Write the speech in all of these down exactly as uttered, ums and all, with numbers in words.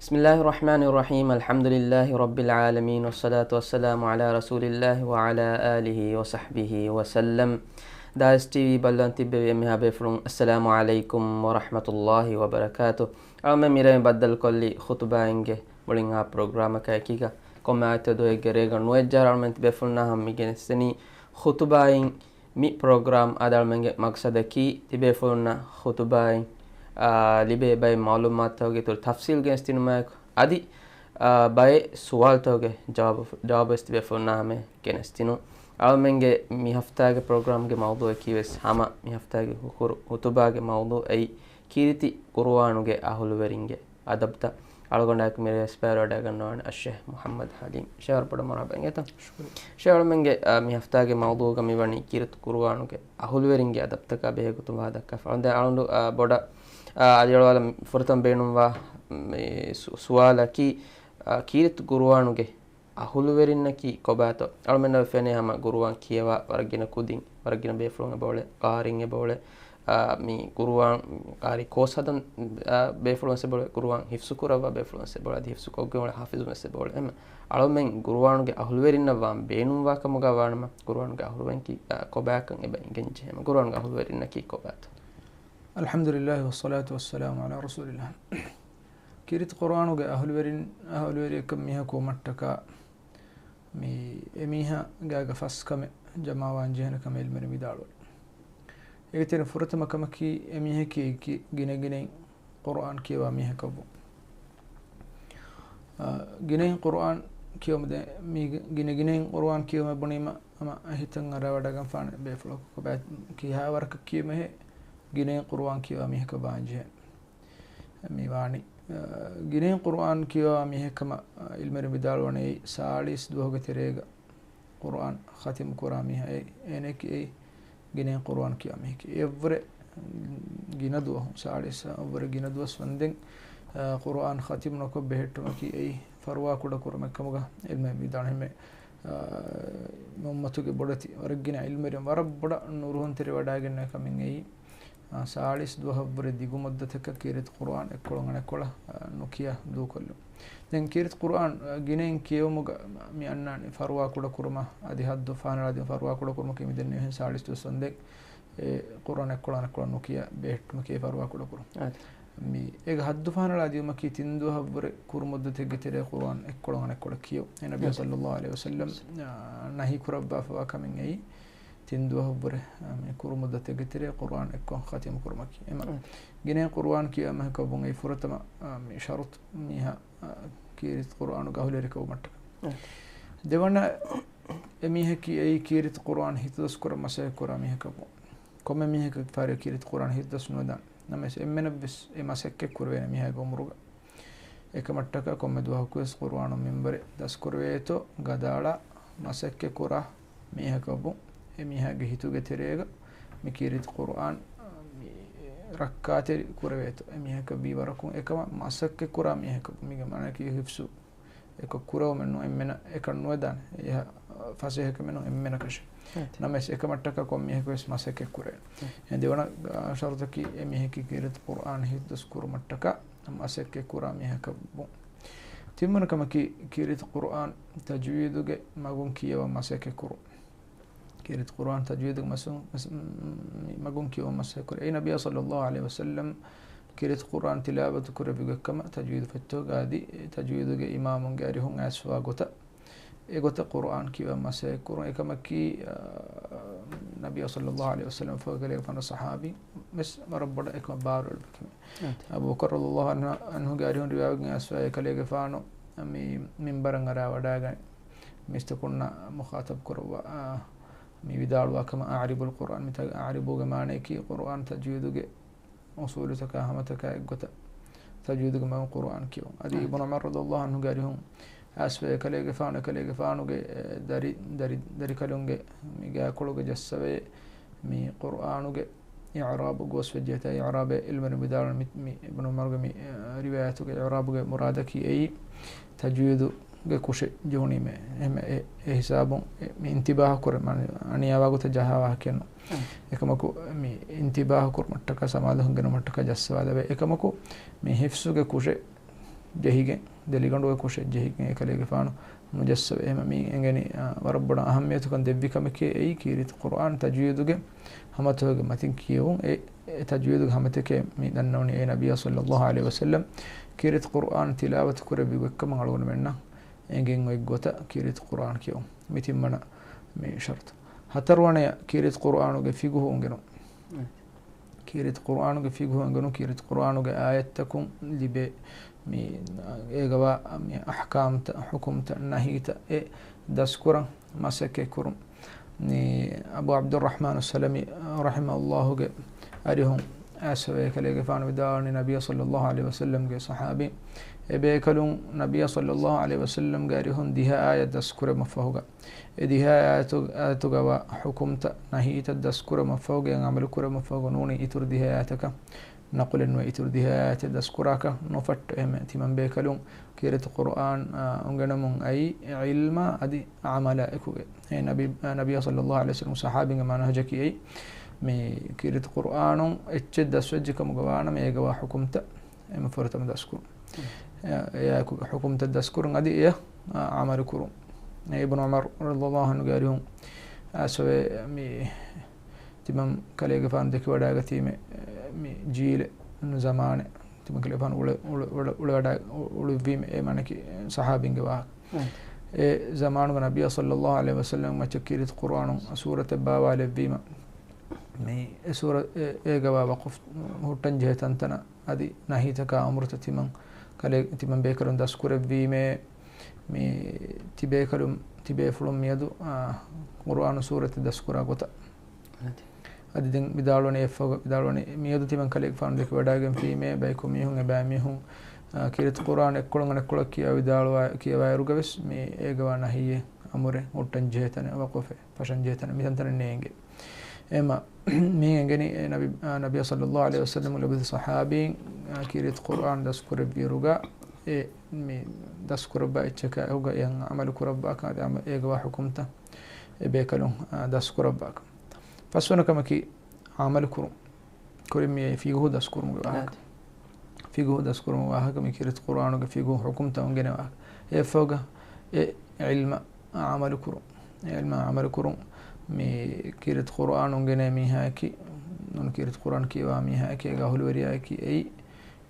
بسم الله الرحمن الرحيم. الحمد لله رب العالمين، والصلاة والسلام على رسول الله وعلى آله وصحبه وسلم. ދާއިސް ޓީވީ ބައްލަވަން ތިއްބެވި އެންމެހާ ބޭފުޅުން، އައްސަލާމު ޢަލައިކުމް ވަރަޙްމަތުﷲި ވަބަރަކާތު. އަޅަމެން މިރޭ ބައްދަލުކޮށްލީ ޚުތުބާއިންގެ މުޅިން އާ ޕްރޮގްރާމަކާ އެކީގަ، ކޮންމެ އާއްތަ ދުވަހެއްގެ ރޭގަ ނުވައްޖާ އަޅަމެން ތިބޭފުޅުންނާ ހަމަ މި ގެނެސްދެނީ ޚުތުބާއިން މި ޕްރޮގްރާމް އާދަ އަޅަމެންގެ މަގްސަދަކީ، ތިބޭފުޅުންނަށް ޚުތުބާއިން، އާ، ލިބޭ ބައެއް މަޢުލޫމާތުތަކުގެ އިތުރު ތަފްސީލް ގެނެސްދިނުމާއެކު، އަދި، އާ، ބައެއް ސުވާލުތަކުގެ ޖަވާބު، ޖަވާބުވެސް ތިބޭފުޅުންނާ ހަމަޔަށް ގެނެސްދިނުން. އަޅަމެންގެ މި ހަފްތާގެ ޕްރޮގްރާމްގެ މައުޟޫއަކީވެސް ހަމަ މި ހަފްތާގެ ހުކުރު ޚުތުބާގެ މައުޟޫ އެއީ، ކީރިތި ޤުރުއާނުގެ އަހުލުވެރިންގެ އަދަބްތައް. އަޅުގަނޑާއެކު މިރޭ ވެސް ބައިވެރިވެވަޑައިގަންނަވާނެ އައްޝޭޚް މުޙައްމަދު ޙަލީމް. ޝޭޚް ވަރަށް ބޮޑަށް މަރުޙަބާ އިނގޭތަ؟ ޝުކުރިއްޔާ. ޝޭޚް އަޅަމެންގެ، އާ، މި ހަފްތާގެ މައުޟޫގަ މިވަނީ ކީރިތި ޤުރުއާނުގެ އަހުލުވެރިންގެ އަދަބްތަކާ ބެހޭ ގޮތުން ވާހަކަ ދައްކާފަ. ދެން އަޅުގަނޑު، އާ، ބޮޑަށް، އާ، އަލިއަޅުވާލަން ފުރަތަމަ ބޭނުންވާ މި ސު-، ސުވާލަކީ، އާ، ކީރިތި ޤުރުއާނުގެ އަހުލުވެރިންނަކީ ކޮބާތޯ؟ އަޅަމެންނަށް ފެނޭ ހަމަ ޤުރުއާން ކިޔަވާ ވަރަށް ގިނަ ކުދިން، ވަރަށް ގިނަ ބޭފުޅުން އެބައުޅޭ، ޤާރީން އެބައުޅޭ، އާ، މި ޤުރުއާން ޤާރީ ކޯސް ހަދަން، އާ، ބޭފުޅުން ވެސް އެބައުޅޭ، ޤުރުއާން ޙިފްޒު ކުރައްވާ ބޭފުޅުން ވެސް އެބައުޅޭ، އަދި ޙިފްޒު ކޮށްގެން އުޅޭ ޙާފިޒުން ވެސް އެބައުޅޭ. އެހެން އަޅަމެން ޤުރުއާނުގެ އަހުލުވެރިންނަށް ވާން ބޭނުންވާ ކަމުގަ ވާނަމަ، ޤުރުއާނުގެ އަހުލުވެރިންނަކީ، އާ، ކޮބާކަން އެބަ އިނގެން ޖެހޭ. ޤުރުއާނުގެ އަހުލުވެރިންނަކީ ކޮބާތޯ؟ الحمد لله والصلاة والسلام على رسول الله. ކީރިތި ޤުރުއާނުގެ އަހުލުވެރިން، އަހުލުވެރިއަކަށް މީހަކު ވުމަށްޓަކާ، މި އެމީހާ ގާގަ ފަސް ކަމެއް ޖަމާވާން ޖެހޭނެ ކަމެއް ޢިލްމުވެރިން ވިދާޅުވަނީ. އޭގެ ތެރެއިން ފުރަތަމަ ކަމަކީ އެމީހަކީ ގި-، ގިނަގިނައިން ޤުރުއާން ކިޔަވާ މީހަކަށްވުން. އާ، ގިނައިން ޤުރުއާން ކިޔަވުމަށް ދެ-، މީ ގި-، ގިނަގިނައިން ޤުރުއާން ކިޔަވުމަށް ބުނީމަ، ހަމަ ހިތަށް އަރާވަޑައިގަންފާނެ ބޭފުޅަކު ކޮބާ ކިހާ ވަރަކަށް ކިޔުމެހޭ ގިނައިން ޤުރުއާން ކިޔަވާ މީހަކަށް ވާންޖެހޭ. މި ވާނީ، އާ، ގިނައިން ޤުރުއާން ކިޔަވާ މީހެއް ކަމަށް، އާ، ޢިލްމުވެރިން ވިދާޅުވަނީ ސާޅީސް ދުވަހުގެ ތެރޭގަ ޤުރުއާން ޚަތިމް ކުރާ މީހާ އެ-، އޭނައަކީ އެއީ ގިނައިން ޤުރުއާން ކިޔަވާ މީހެކޭ. އެއަށްވުރެ ގިނަ ދުވަހު، ސާޅީސް އަށްވުރެ ގިނަ ދުވަސް ވަންދެން، އާ، ޤުރުއާން ޚަތިމް ނުކޮށް ބެހެއްޓުމަކީ އެއީ ފަރުވާކުޑަ ކުރުމެއް ކަމުގަ ޢިލްމުވެރިން ވިދާޅުވަނީ. އާ، މި އުއްމަތުގެ ބޮޑެތި ވަރަށް ގިނަ ޢިލްމުވެރިން ވަރަށް ބޮޑަށް ނުރުހުންތެރިވެވަޑައިގެންނެވި ކަމެއް އެއީ، އާ، ސާޅީސް ދުވަހަށްވުރެ ދިގު މުއްދަތަކަށް ކީރިތި ޤުރުއާން އެއްކޮޅަށް އަނެއްކޮޅަށް، އާ، ނުކިޔާ ދޫކޮށްލުން. ދެން ކީރިތި ޤުރުއާން، އާ، ގިނައިން ކިޔެވުމުގަ މި އަންނާނީ ފަރުވާ ކުޑަކުރުމަށް، އަދި ޙައްދު ފަހަނަޅާދިން ފަރުވާ ކުޑަކުރުމަކީ މިދެންނެވިހެން ސާޅީސް ދުވަސް ވަންދެން އެ ޤުރުއާން އެއްކޮޅަށް އަނެއްކޮޅަށް ނުކިޔާ ބެހެއްޓުމަކީ ފަރުވާ ކުޑަކުރުން. އާދެ. މި އޭގެ ޙައްދު ފަހަނަޅާދިޔުމަކީ ތިން ދުވަހަށްވުރެ ކުރު މުއްދަތެއްގެ ތެރޭ ޤުރުއާން އެއްކޮޅަށް އަނެއްކޮޅަށް ކިޔެވުން. އެ ނަބިއްޔާ ޞައްލައްލާހު ޢަލައިހި ވަސައްލަމް، އާ، ނަހީ ކުރައްވާފަވާ ކަމެއް އެއީ ތިން ދުވަހަށްވުރެ، އާ، މި ކުރު މުއްދަތެއްގެ ތެރޭ ޤުރުއާން އެއްކޮށް ޚަތިމު ކުރުމަކީ. އެމަ އާދެ. ގިނައިން ޤުރުއާން ކިޔާ މީހަކަށްވުން އެއީ ފުރަތަމަ، އާ، މި ޝަރުޠު މީހާ، އާ، ކީރިތި ޤުރުއާނުގެ އަހުލުވެރިކަމުގެ މައްޗަށް. އާދެ. ދެވަނަ އެމީހަކީ އެއީ ކީރިތި ޤުރުއާން ހިތުދަސްކުރަން މަސައްކަތްކުރާ މީހަކަށްވުން. ކޮންމެ މީހަކަށް ފަހަރެއް ކީރިތި ޤުރުއާން ހިތުދަސް ނުވެދާނެ. ނަމަވެސް އެންމެނަށްވެސް އެ މަސައްކަތް ކުރެވޭނެ މީހާގެ އުމުރުގަ. އެކަމަށްޓަކާ ކޮންމެ ދުވަހަކުވެސް ޤުރުއާނު މިންވަރެއް ދަސްކުރެވޭތޯ ގަދައަޅާ މަސައްކަތް ކުރާ މީހަކަށްވުން. އެ މީހާގެ ހިތުގެ ތެރޭގަ މި ކީރިތި ޤުރުއާން މި ރައްކާތެރި ކުރެވޭތޯ. އެ މީހަކަށް ވީ ވަރަކުން އެކަމަށް މަސައްކަތް ކުރާ މީހަކަށް ވުން. މީގެ މާނައަކީ ހިފްޒު އެކޮށް ކުރެވުމެއް ނޫން އެންމެނަށް އެކަން ނުވެދާނެ. އެހާ ފަސޭހަކަމެއް ނޫން އެންމެނަކަށެއް. އެއް. ނަމަވެސް އެކަމަށްޓަކާ ކޮންމެ މީހަކުވެސް މަސައްކަތް ކުރޭ. އެއް. އެ ދެވަނަ، އާ، ޝަރުޠަކީ އެ މީހަކީ ކީރިތި ޤުރުއާން ހިފްޒު ކުރުމަށްޓަކާ މަސައްކަތް ކުރާ މީހަކަށްވުން. ތިންވަނަ ކަމަކީ ކީރިތި ޤުރުއާން ތަޖްވީދުގެ މަގުން ކިޔަވަން މަސައްކަތް ކުރުން. ކީރިތި ޤުރުއާން ތަޖްވީދުގެ މަސު-، މަސް-، މަގުން ކިޔަވަން މަސައްކަތް ކުރުން. އެއީ ނަބިއްޔާ ޞައްލައްލާހު ޢަލައިހި ވަސައްލަމް ކީރިތި ޤުރުއާން ތިލާވަތު ކުރެއްވި ގޮތްކަމަށް ތަޖްވީދު ފޮތްތަކުގަ އަދި ތަޖްވީދުގެ އިމާމުންގެ އަރިހުން އައިސްފަވާ ގޮތަށް އެގޮތަށް ޤުރުއާން ކިޔަވަން މަސައްކަތް ކުރުން. އެކަމަކީ، އާ، ނަބިއްޔާ ޞައްލައްލާހު ޢަލައިހި ވަސައްލަމް ފަހުގެ ކަލޭގެފާނު ޞަޙާބީން ވެސް ވަރަށް ބޮޑަށް އެކަމަށް ބާރުއެޅުއްވި ކަމެއް. އާދެ. އަބޫބަކަރު ރަޟިޔައްލާހު ޢަންހު، ޢަންހުގެ އަރިހުން ރިވާވެގެން އައިސްފައި ކަލޭގެފާނު މި މިންބަރަށް އަރާވަޑައިގަނެ މީސްތަކުންނާ މުޚާޠަބު ކުރައްވާ، އާ، މި ވިދާޅުވާ ކަމަށް، "أعربوا القرآن"، މިތާ އަޢްރިބޫގެ މާނައަކީ ޤުރުއާން ތަޖްވީދުގެ އުޞޫލުތަކާ ހަމަތަކާ އެއްގޮތަށް ތަޖްވީދުގެ މަގުން ޤުރުއާން ކިޔުން. އަދި އާދެ. އިބްނު ޢުމަރު ރަޟިޔައްލާހު ޢަންހުގެ އަރިހުން އައިސްފައި ކަލޭގެފާނު، ކަލޭގެފާނުގެ، އެ، ދަރި، ދަރި، ދަރިކަލުންގެ މި ގާކޮޅުގެ ޖައްސަވައޭ މި ޤުރުއާނުގެ އިޢުރާބު ގޯސްވެއްޖެތާ އިޢުރާބެއް ޢިލްމުވެރިން ވިދާޅުވަނީ މި، މި އިބްނު ޢުމަރުގެ މި، އަ، ރިވާޔަތުގެ އިޢުރާބުގެ މުރާދަކީ އެއީ ތަޖްވީދުގެ ކުށެއް ޖެހުނީމޭ. އެހެން އެ، އެ ހިސާބުން އެ، މި އިންތިބާހު ކުރެ، މާނަ އަނިޔާވާ ގޮތަށް ޖަހާ ވާހަކައެއް ނޫން. އެކަމަކު މި އިންތިބާހު ކުރުމަށްޓަކާ ސަމާލުކަން ގެނުމަށްޓަކާ ޖައްސަވާލެވޭ. އެކަމަކު މި ހިފްޒުގެ ކުށެއް ޖެހިގެން، ދެލިގަނޑު އޮތް ކޮށެއް ޖެހިގެން އެކަލޭގެފާނު މުޖައްސަވެ. އެހެމަ މީ އެނގެނީ، އާ، ވަރަށް ބޮޑަށް އަހައްމިޔަތުކަން ދެއްވި ކަމެކޭ އެއީ ކީރިތި ޤުރްއާން ތަޖްވީދުގެ ހަމަތަކުގެ މަތިން ކިޔެވުން. އެ، އެ ތަޖްވީދުގެ ހަމަތަކެއް މި ދަންނަވަނީ އެ ނަބިއްޔާ ޞައްލައްލާހު ޢަލައިހި ވަސައްލަމް ކީރިތި ޤުރްއާން ތިލާވަތު ކުރެއްވި ގޮތްކަމަށް އަޅުގަނޑުމެންނަށް އެނގެން އޮތް ގޮތަށް ކީރިތި ޤުރްއާން ކިޔެވުން. މި ތިންވަނަ މި ޝަރުޠު. ހަތަރުވަނަޔަށް ކީރިތި ޤުރްއާނުގެ ފިޤުހު އުނގެނުން. އެ. ކީރިތި ޤުރްއާނުގެ ފިޤުހު އެނގުނު، ކީރިތި ޤުރްއާނުގެ އާޔަތްތަކުން ލިބޭ މި އޭގަވާ މި އަޙްކާމްތައް، ޙުކުމްތައް، ނަހީތައް އެ ދަސްކުރަން މަސައްކަތް ކުރުން. މި އަބޫ ޢަބްދުއްރަޙްމާނު ސަލަމީ ރަޙިމަހުﷲގެ އަރިހުން އައިސްފަވޭ ކަލޭގެފާނު ވިދާޅުވަނީ ނަބިއްޔާ ޞައްލައްލާހު ޢަލައިހި ވަސައްލަމްގެ ޞަޙާބީ އެބޭކަލުން ނަބިއްޔާ ޞައްލައްލާހު ޢަލައިހި ވަސައްލަމްގެ އަރިހުން ދިހަ އާޔަތް ދަސްކުރެއްވުމަށްފަހުގަ އެ ދިހަ އާޔަތު، އާޔަތުގަވާ ޙުކުމްތައް، ނަހީތައް ދަސްކުރުމަށްފަހުގައި އަމަލުކުރުމަށްފަހުގަ ނޫނީ އިތުރު ދިހަ އާޔަތަކަށް ނަޤުލެއް ނުވެ، އިތުރު ދިހަ އާޔަތެއް ދަސްކުރާކަށް ނުފައްޓޯ. އެހެން ތިމަން ބޭކަލުން ކީރިތި ޤުރްއާން، އާ، އުނގެނުމުން އައީ ޢިލްމާ އަދި ޢަމަލާ އެކުގައި. އެ ނަބީ، އާ، ނަބިއްޔާ ޞައްލައްލާހު ޢަލައިހި ވަސައްލަމް ޞަޙާބީންގެ މަންހަޖަކީ އެއީ މި ކީރިތި ޤުރްއާނުން އެއްޗެއް ދަސްވެއްޖެ ކަމުގަ ވާނަމަ އޭގަވާ ޙުކުމްތައް އެންމެ ފުރަތަމަ ދަސްކުރުން. އެ، އެއާއެކު ޙުކުމްތައް ދަސްކުރުން އަދި އެޔަށް، އާ، ޢަމަލު ކުރުން. އެ އިބްނު ޢުމަރު ރަޟިޔައްލާހު ޢަންހުގެ އަރިހުން އައިސްފަވޭ މި ތިމަން ކަލޭގެފާނު ދެކިވަޑައިގަތީމެ، މި ޖީލެއް ޒަމާނެއް ތިމަން ކަލޭގެފާނު އުޅެ، އުޅެ، އުޅެ، އުޅެވަޑައި، އުޅެވީމެ އެ މާނައަކީ ޞަޙާބީންގެ ވާހަކަ. އެ ޒަމާނުގަ ނަބިއްޔާ ޞައްލައްލާހު ޢަލައިހި ވަސައްލަމް މައްޗަށް ކީރިތި ޤުރްއާނު ސޫރަތެއް ބާވާލެއްވީމަ، މި އެ ސޫރަ، އެ، އޭގަވާ ވަޤުފް ހުއްޓަން ޖެހޭ ތަންތަނަށް އަދި ނަހީތަކާ އަމުރުތައް ތިމަން ކަލޭ، ތިމަން ބޭކަލުން ދަސްކުރެއްވީމޭ، މި ތިބޭކަލުން، ތިބޭފުޅުން މިއަދު، އާ، ޤުރްއާނު ސޫރަތެއް ދަސްކުރާ ގޮތަށް. އަދި ދެން ވިދާޅުވަނީ އެއްފަހުގަ ވިދާޅުވަނީ މިއަދު ތިމަން ކަލޭގެފާނު ދެކިވަޑައިގެންފީމޭ ބަޔަކު މީހުން އެބައިމީހުން، އާ، ކީރިތި ޤުރްއާން އެއްކޮޅުން އަނެއްކޮޅަށް ކިޔާ ވިދާޅުވާ، ކިޔަވާއިރުގަވެސް މި އޭގަވާ ނަހީއެއް އަމުރެއް ހުއްޓަން ޖެހޭ ތަނެއް ވަޤުފެއް ފަށަން ޖެހޭ ތަނެއް މިތަންތަނެއް ނޭނގެ. އެމަ މީ އެނގެނީ އެ ނަބި، އާ، ނަބިއްޔާ ޞައްލައްލާހު ޢަލައިހި ވަސައްލަމް ލޮބުވެތި ޞަޙާބީން، އާ، ކީރިތި ޤުރްއާން ދަސްކުރެއްވިއިރުގަ އެ މި ދަސްކުރައްވާ އެއްޗަކާ އެކުގަ އެއަށް ޢަމަލު ކުރައްވާކަށް އަދި އަމަ، އޭގަވާ ޙުކުމްތައް އެ ބޭކަލުން، އާ، ދަސްކުރައްވާކަށް. ފަސްވަނަ ކަމަކީ ޢަމަލު ކުރުން. ކުރިން މި ފިޤުހު ދަސްކުރުމުގެ ވާހަކަ. އާދެ. ފިޤުހު ދަސްކުރުމުގެ ވާހަކަ މި ކީރިތި ޤުރްއާނުގެ ފިޤުހު ޙުކުމްތައް އުނގެނެ ވާހަކަ. އެއަށްފަހުގަ އެ ޢިލްމަށް ޢަމަލު ކުރުން. އެ ޢިލްމަށް ޢަމަލު ކުރުން. މި ކީރިތި ޤުރްއާން އުނގެނޭ މީހާއަކީ، ނޫން ކީރިތި ޤުރްއާން ކިޔަވާ މީހާއަކީ އޭގެ އަހުލުވެރިޔާއަކީ އެއީ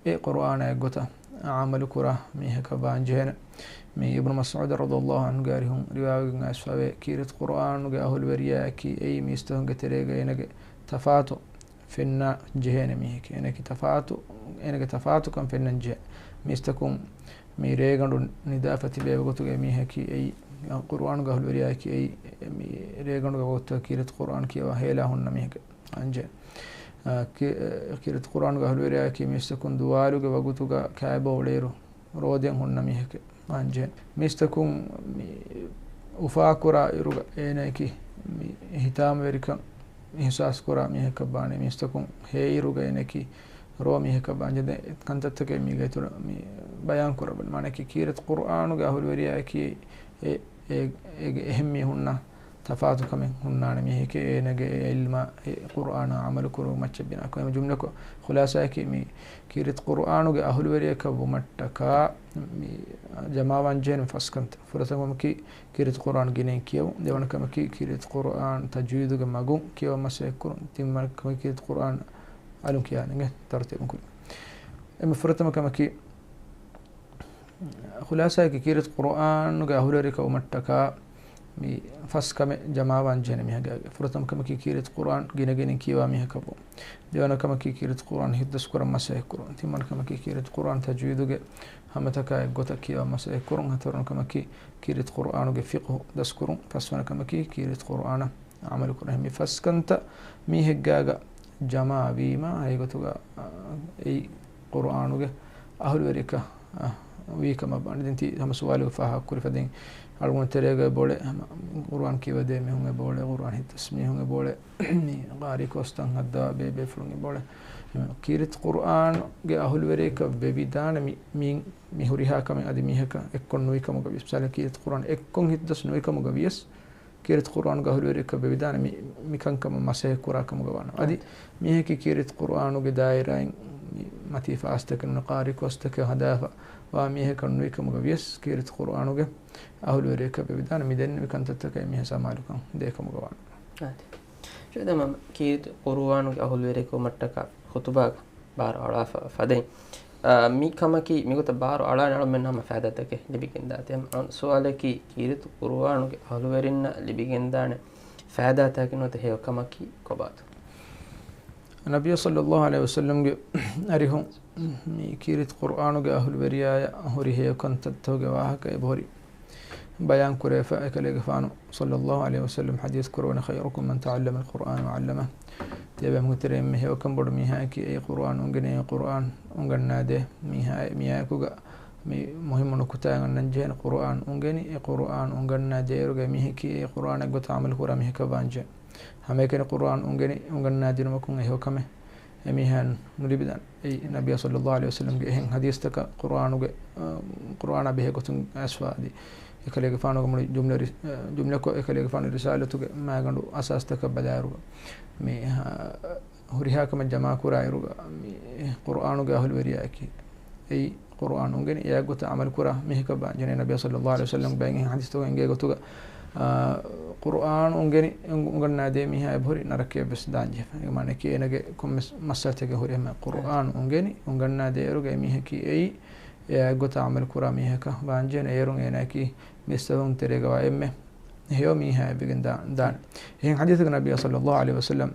އެ ޤުރްއާނާ އެއްގޮތަށް ޢަމަލު ކުރާ މީހަކަށް ވާންޖެހޭނެ. މި އިބްނު މަސްޢޫދު ރަޟިޔައްލާހު ޢަންހުގެ އަރިހުން ރިވާވެގެން އައިސްފަވޭ، ކީރިތި ޤުރްއާނުގެ އަހުލުވެރިޔާއަކީ އެއީ މީސްތަކުންގެ ތެރޭގަ އޭނަގެ ތަފާތު ފެންނާ ޖެހޭނެ މީހެކޭ. އޭނަކީ ތަފާތު، އޭނަގެ ތަފާތުކަން ފެންނަން ޖެހޭ. މީސްތަކުން މި ރޭގަނޑު ނިދާފަ ތިބޭ ވަގުތުގެ މީހަކީ އެއީ، ޤުރްއާނުގެ އަހުލުވެރިޔާއަކީ އެއީ، މި ރޭގަނޑުގެ ވަގުތުގަ ކީރިތި ޤުރްއާން ކިޔަވާ ހޭލާ ހުންނަ މީހެކޭ. އަންޖެ، އަ، ކި-، ކީރިތި ޤުރްއާނުގެ އަހުލުވެރިޔާއަކީ މީސްތަކުން ދުވާލުގެ ވަގުތުގަ ކައިބަ އުޅޭއިރު ރޯދިއަށް ހުންނަ މީހެކޭ. އަންޖެ، މީސްތަކުން މި އުފާކުރާ އިރުގަ އޭނައަކީ މި ހިތާމަވެރިކަން އިޙްސާސްކުރާ މީހަކަށް ވާނެ. މީސްތަކުން ހޭއިރުގަ އޭނައަކީ ރޯ މީހަކަށް ވާންޖެ. ދެ ކަންތައްތަކެއް މީގެ އިތުރަށް މި ބަޔާން ކުރައްވަން. މާނައަކީ ކީރިތި ޤުރްއާނުގެ އަހުލުވެރިޔާއަކީ އެ، އެ، އޭގެ އެހެން މީހުންނަށް ތަފާތުކަމެއް ހުންނާނެ މީހެކޭ، އޭނަގެ އެ ޢިލްމާ އެ ޤުރްއާނާ ޢަމަލު ކުރުމަށް މައްޗަށް ބިނާކޮށް. އެމަ ޖުމްލަކޮށް، ޚުލާޞާއަކީ މި ކީރިތި ޤުރްއާނުގެ އަހުލުވެރިޔަކަށް ވުމަށްޓަކާ މި ޖަމާވާން ޖެހޭނެ ފަސް ކަންތައް. ފުރަތަމަ ކަމަކީ ކީރިތި ޤުރްއާން ގިނައިން ކިޔެވުން. ދެވަނަ ކަމަކީ ކީރިތި ޤުރްއާން ތަޖްވީދުގެ މަގުން ކިޔަވަން މަސައްކަތް ކުރުން. ތިންވަނަ ކަމަކީ ކީރިތި ޤުރްއާން އަލުން ކިޔާނެގެން ތަރުތީބުން ކުރުން. އެމަ ފުރަތަމަ ކަމަކީ ޚުލާޞާއަކީ ކީރިތި ޤުރްއާނުގެ އަހުލުވެރިޔަކަށް ވުމަށްޓަކާ މި ފަސް ކަމެއް ޖަމާވާން ޖެހޭނެ މީހާގެ. ފުރަތަމަ ކަމަކީ ކީރިތި ޤުރްއާން ގިނަގިނައިން ކިޔަވާ މީހަކަށް ވުން. ދެވަނަ ކަމަކީ ކީރިތި ޤުރްއާން ހިފްޡު ކުރަން މަސައްކަތް ކުރުން. ތިންވަނަ ކަމަކީ ކީރިތި ޤުރްއާން ތަޖްވީދުގެ ހަމަތަކާ އެއްގޮތަށް ކިޔަވާ މަސައްކަތް ކުރުން. ހަތަރުވަނަ ކަމަކީ ކީރިތި ޤުރްއާނުގެ ފިޤުހު ދަސްކުރުން. ފަސްވަނަ ކަމަކީ ކީރިތި ޤުރްއާނަށް ޢަމަލު ކުރުން. މި ފަސް ކަންތައް މީހެއްގާގަ ޖަމާވީމަ، އެގޮތުގަ، އާ، އެއީ ޤުރްއާނުގެ އަހުލުވެރިޔަކަށް، އާ، ވީ ކަމަށް ވާނެ. ދެން ތި ހަމަ ސުވާލު ފާހަގަ ކުރި ފަދައިން އަޅުގަނޑު ތެރޭގަ އެބައުޅޭ ހަމަ ޤުރްއާން ކިޔަވަދޭ މީހުން އެބައުޅޭ، ޤުރްއާން ހިތަސް މީހުން އެބައުޅޭ، މި ޤާރީ ކޯސްތައް ހައްދާ ބޭ ބޭފުޅުން އެބައުޅޭ. ކީރިތި ޤުރްއާންގެ އަހުލުވެރިޔަކަށް ވެވިދާނެ މި، މި، މި ހުރިހާ ކަމެއް އަދި މީހަކަށް އެއްކޮށް ނުވި ކަމުގަ ވިޔަސް. މިސާލަކަށް ކީރިތި ޤުރްއާން އެއްކޮށް ހިތަސް ނުވި ކަމުގަ ވިޔަސް، ކީރިތި ޤުރްއާނުގެ އަހުލުވެރިޔަކަށް ވެވިދާނެ މި، މި ކަންކަމަށް މަސައްކަތް ކުރާ ކަމުގަ ވާނަމަ. އަދި މީހަކީ ކީރިތި ޤުރްއާނުގެ ދާއިރާއިން މަތީ ފާސްތަކެއް ނޫނީ ޤާރި ކޯސްތަކެއް ހަދާފަ ވާ މީހަކަށް ނުވި ކަމުގަ ވިޔަސް ކީރިތި ޤުރުއާނުގެ އަހުލުވެރިޔަކަށް ވެވިދާނެ މި ދެންނެވި ކަންތައްތަކަށް އެމީހާ ސަމާލުކަން ދޭ ކަމުގަ ވާނެ. އާދެ. ޝައިދާ މަ-، ކީރިތި ޤުރުއާނުގެ އަހުލުވެރިޔަކު ވުމަށްޓަކާ ޚުތުބާގަ ބާރު އަޅާފަ ފަދައިން. އާ، މި ކަމަކީ މިގޮތަށް ބާރު އަޅާނެ އަޅަމެން ހަމަ ފައިދާތަކެއް ލިބިގެންދާތީ. އަޅުން ސުވާލަކީ ކީރިތި ޤުރުއާނުގެ އަހުލުވެރިންނަށް ލިބިގެންދާނެ ފައިދާތަކެއް ނުވަތަ ހެޔޮކަމަކީ ކޮބާތޯ؟ ނަބިއްޔާ ޞައްލައްލާހު ޢަލައިހި ވަސައްލަމްގެ އަރިހުން މި ކީރިތި ޤުރުއާނުގެ އަހުލުވެރިޔާޔަށް ހުރި ހެޔޮ ކަންތައްތަކުގެ ވާހަކަ އެބަހުރި ބަޔާން ކުރެވިފަ، އެކަލޭގެފާނު ޞައްލައްލާހު ޢަލައިހި ވަސައްލަމް ޙަދީޘް ކުރައްވަނީ، "خيركم من تعلم القرآن وعلمه." ތިޔަބައިމީހުންގެ ތެރެއިން އެންމެ ހެޔޮކަން ބޮޑު މީހާއަކީ އެ ޤުރުއާން އުނގެނި، އެ ޤުރުއާން އުނގަންނާދޭ މީހާ. މިއާޔަތުގަ މި މުހިއްމު ނުކުތާއެއް އަންނަން ޖެހޭނެ، ޤުރުއާން އުނގެނި، އެ ޤުރުއާން އުނގަންނާދޭއިރުގަ އެމީހަކީ އެ ޤުރުއާން އެއްގޮތަށް ޢަމަލު ކުރާ މީހަކަށް ވާންޖެހޭ. ހަމައެކަނި ޤުރުއާން އުނގެނި އުނގަންނާދިނުމަކުން އެ ހެޔޮކަމެއް އެމީހާއަށް ނުލިބިދާނެ. އެއީ ނަބިއްޔާ ޞައްލައްލާހު ޢަލައިހި ވަސައްލަމްގެ އެހެން ޙަދީޘްތަކަށް ޤުރުއާނުގެ، އަ، ޤުރުއާނާ ބެހޭ ގޮތުން އައިސްފަ އަދި އެކަލޭގެފާނުގެ މުޅި ޖުމްލަ ރި-، އަ، ޖުމްލަކޮށް އެކަލޭގެފާނު ރިސާލަތުގެ މާގަނޑު އަސާސްތަކަށް ބަލާއިރުގަ މި، އަ، ހުރިހާ ކަމެއް ޖަމާކުރާއިރުގަ މި ޤުރުއާނުގެ އަހުލުވެރިޔާއަކީ އެއީ ޤުރުއާން އުނގެނި އެއާ ގޮތަށް ޢަމަލުކުރާ މީހަކަށް ވާންޖެހޭ. ނަބިއްޔާ ޞައްލައްލާހު ޢަލައިހި ވަސައްލަމް ބައެއް ޙަދީޘްތަކުގަ އެނގޭ ގޮތުގަ، އާ، ޤުރުއާން އުނގެނި، އުނގަންނާދޭ މީހާ އެބަހުރި ނަރަކަޔަށް ވެސް ދާންޖެހޭ. އޭގެ މާނައަކީ އޭނަގެ ކޮންމެސް މައްސަލަތަކެއް ހުރި ހަމަ ޤުރުއާން އުނގެނި އުނގަންނާދޭއިރުގަ އެމީހަކީ އެއީ އެއާ ގޮތަށް ޢަމަލުކުރާ މީހަކަށް ވާންޖެހޭ. އޭރުން އޭނައަކީ މީސްތަކުން ތެރޭގަވާ އެންމެ ހެޔޮ މީހާ އެވިގެން ދާ-، ދާނެ. އެހެން ޙަދީޘްތަކަށް ނަބިއްޔާ ޞައްލައްލާހު ޢަލައިހި ވަސައްލަމް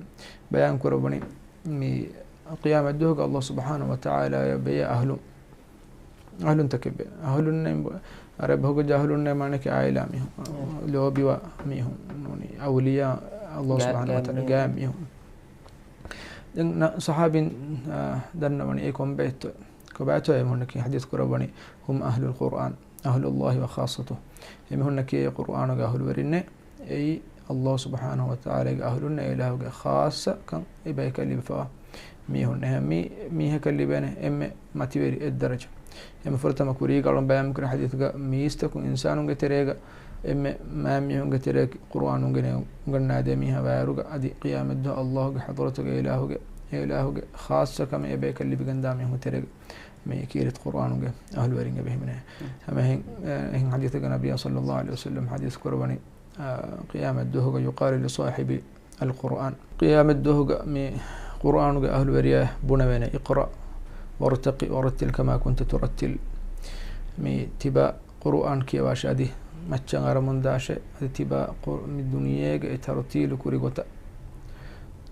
ބަޔާން ކުރައްވަނީ މި ޤިޔާމަތްދުވަހުގަ ﷲ ސުބްޙާނަހޫ ވަތަޢާލާއަށް ބެޔަށް އަހުލު، އަހުލުންތަކެއް ބޭ. އަހުލުންނޭ، ޢަރަބި ބަހުގަ ޖަހުލުންނޭ މާނައަކީ ޢާއިލާ މީހުން. ލޯބިވާ މީހުން ނޫނީ. އައުލިޔާ ﷲ ގާ-، ސުބްޙާނަހޫ ވަތަޢާލާ ގާ މީހުން. ގާ މީހުން. ދެން ނަ-، ޞަޙާބީން، އާ، ދަންނަވަނީ އެ ކޮންބައެއްތޯ؟ ކޮބާތޯ އެމީހުންނަކީ؟ ޙަދީޘް ކުރައްވަނީ، "هم أهل القرآن، أهل الله وخاصته." އެމީހުންނަކީ އެ ޤުރުއާނުގެ އަހުލުވެރިންނޭ. އެއީ ﷲ ސުބްޙާނަހޫ ވަތަޢާލާގެ އަހުލުންނޭ، އެ އިލާހުގެ ޚާއްޞަކަން އެބަޔަކަށް ލިބިފަވާ މީހުންނޭ. އެހެން މީ-، މީހަކަށް ލިބޭނެ އެންމެ މަތިވެރި އެއް ދަރަޖަ. އެންމެ ފުރަތަމަ ކުރީގަ އަޅުން ބަޔާން ކުރި ޙަދީޘްގަ މީސްތަކުން އިންސާނުންގެ ތެރޭގަ އެންމެ މާތް މީހުންގެ ތެރޭގަ ޤުރުއާން އުނގެނި އުނގަންނާދޭ މީހާ ވާއިރުގަ އަދި ޤިޔާމަތްދުވަހު ﷲގެ ޙަޟްރަތުގަ އެ އިލާހުގެ، އެ އިލާހުގެ ޚާއްޞަކަމެއް އެބަޔަކަށް ލިބިގެންދާ މީހުންގެ ތެރޭގަ މި ކީރިތި ޤުރުއާނުގެ އަހުލުވެރިން އެބަ ހިމެނޭ. ހަމަ އެހެން، އެހެން ޙަދީޘެއްގަ ނަބިއްޔާ ޞައްލައްލާހު ޢަލައިހި ވަސައްލަމް ޙަދީޘް ކުރައްވަނީ، އާ، ޤިޔާމަތްދުވަހުގަ يقال لصاحب القرآن. ޤިޔާމަތްދުވަހުގަ މި ޤުރުއާނުގެ އަހުލުވެރިޔާ ބުނެވޭނެ، اقرأ وارتق ورتل كما كنت ترتل. މި ތިބާ ޤުރުއާން ކިޔަވާށޭ އަދި މައްޗަށް އަރަމުންދާށޭ އަދި ތިބާ ޤުރު-، މި ދުނިޔޭގަ އެ ތަރުތީލު ކުރި ގޮތަށް.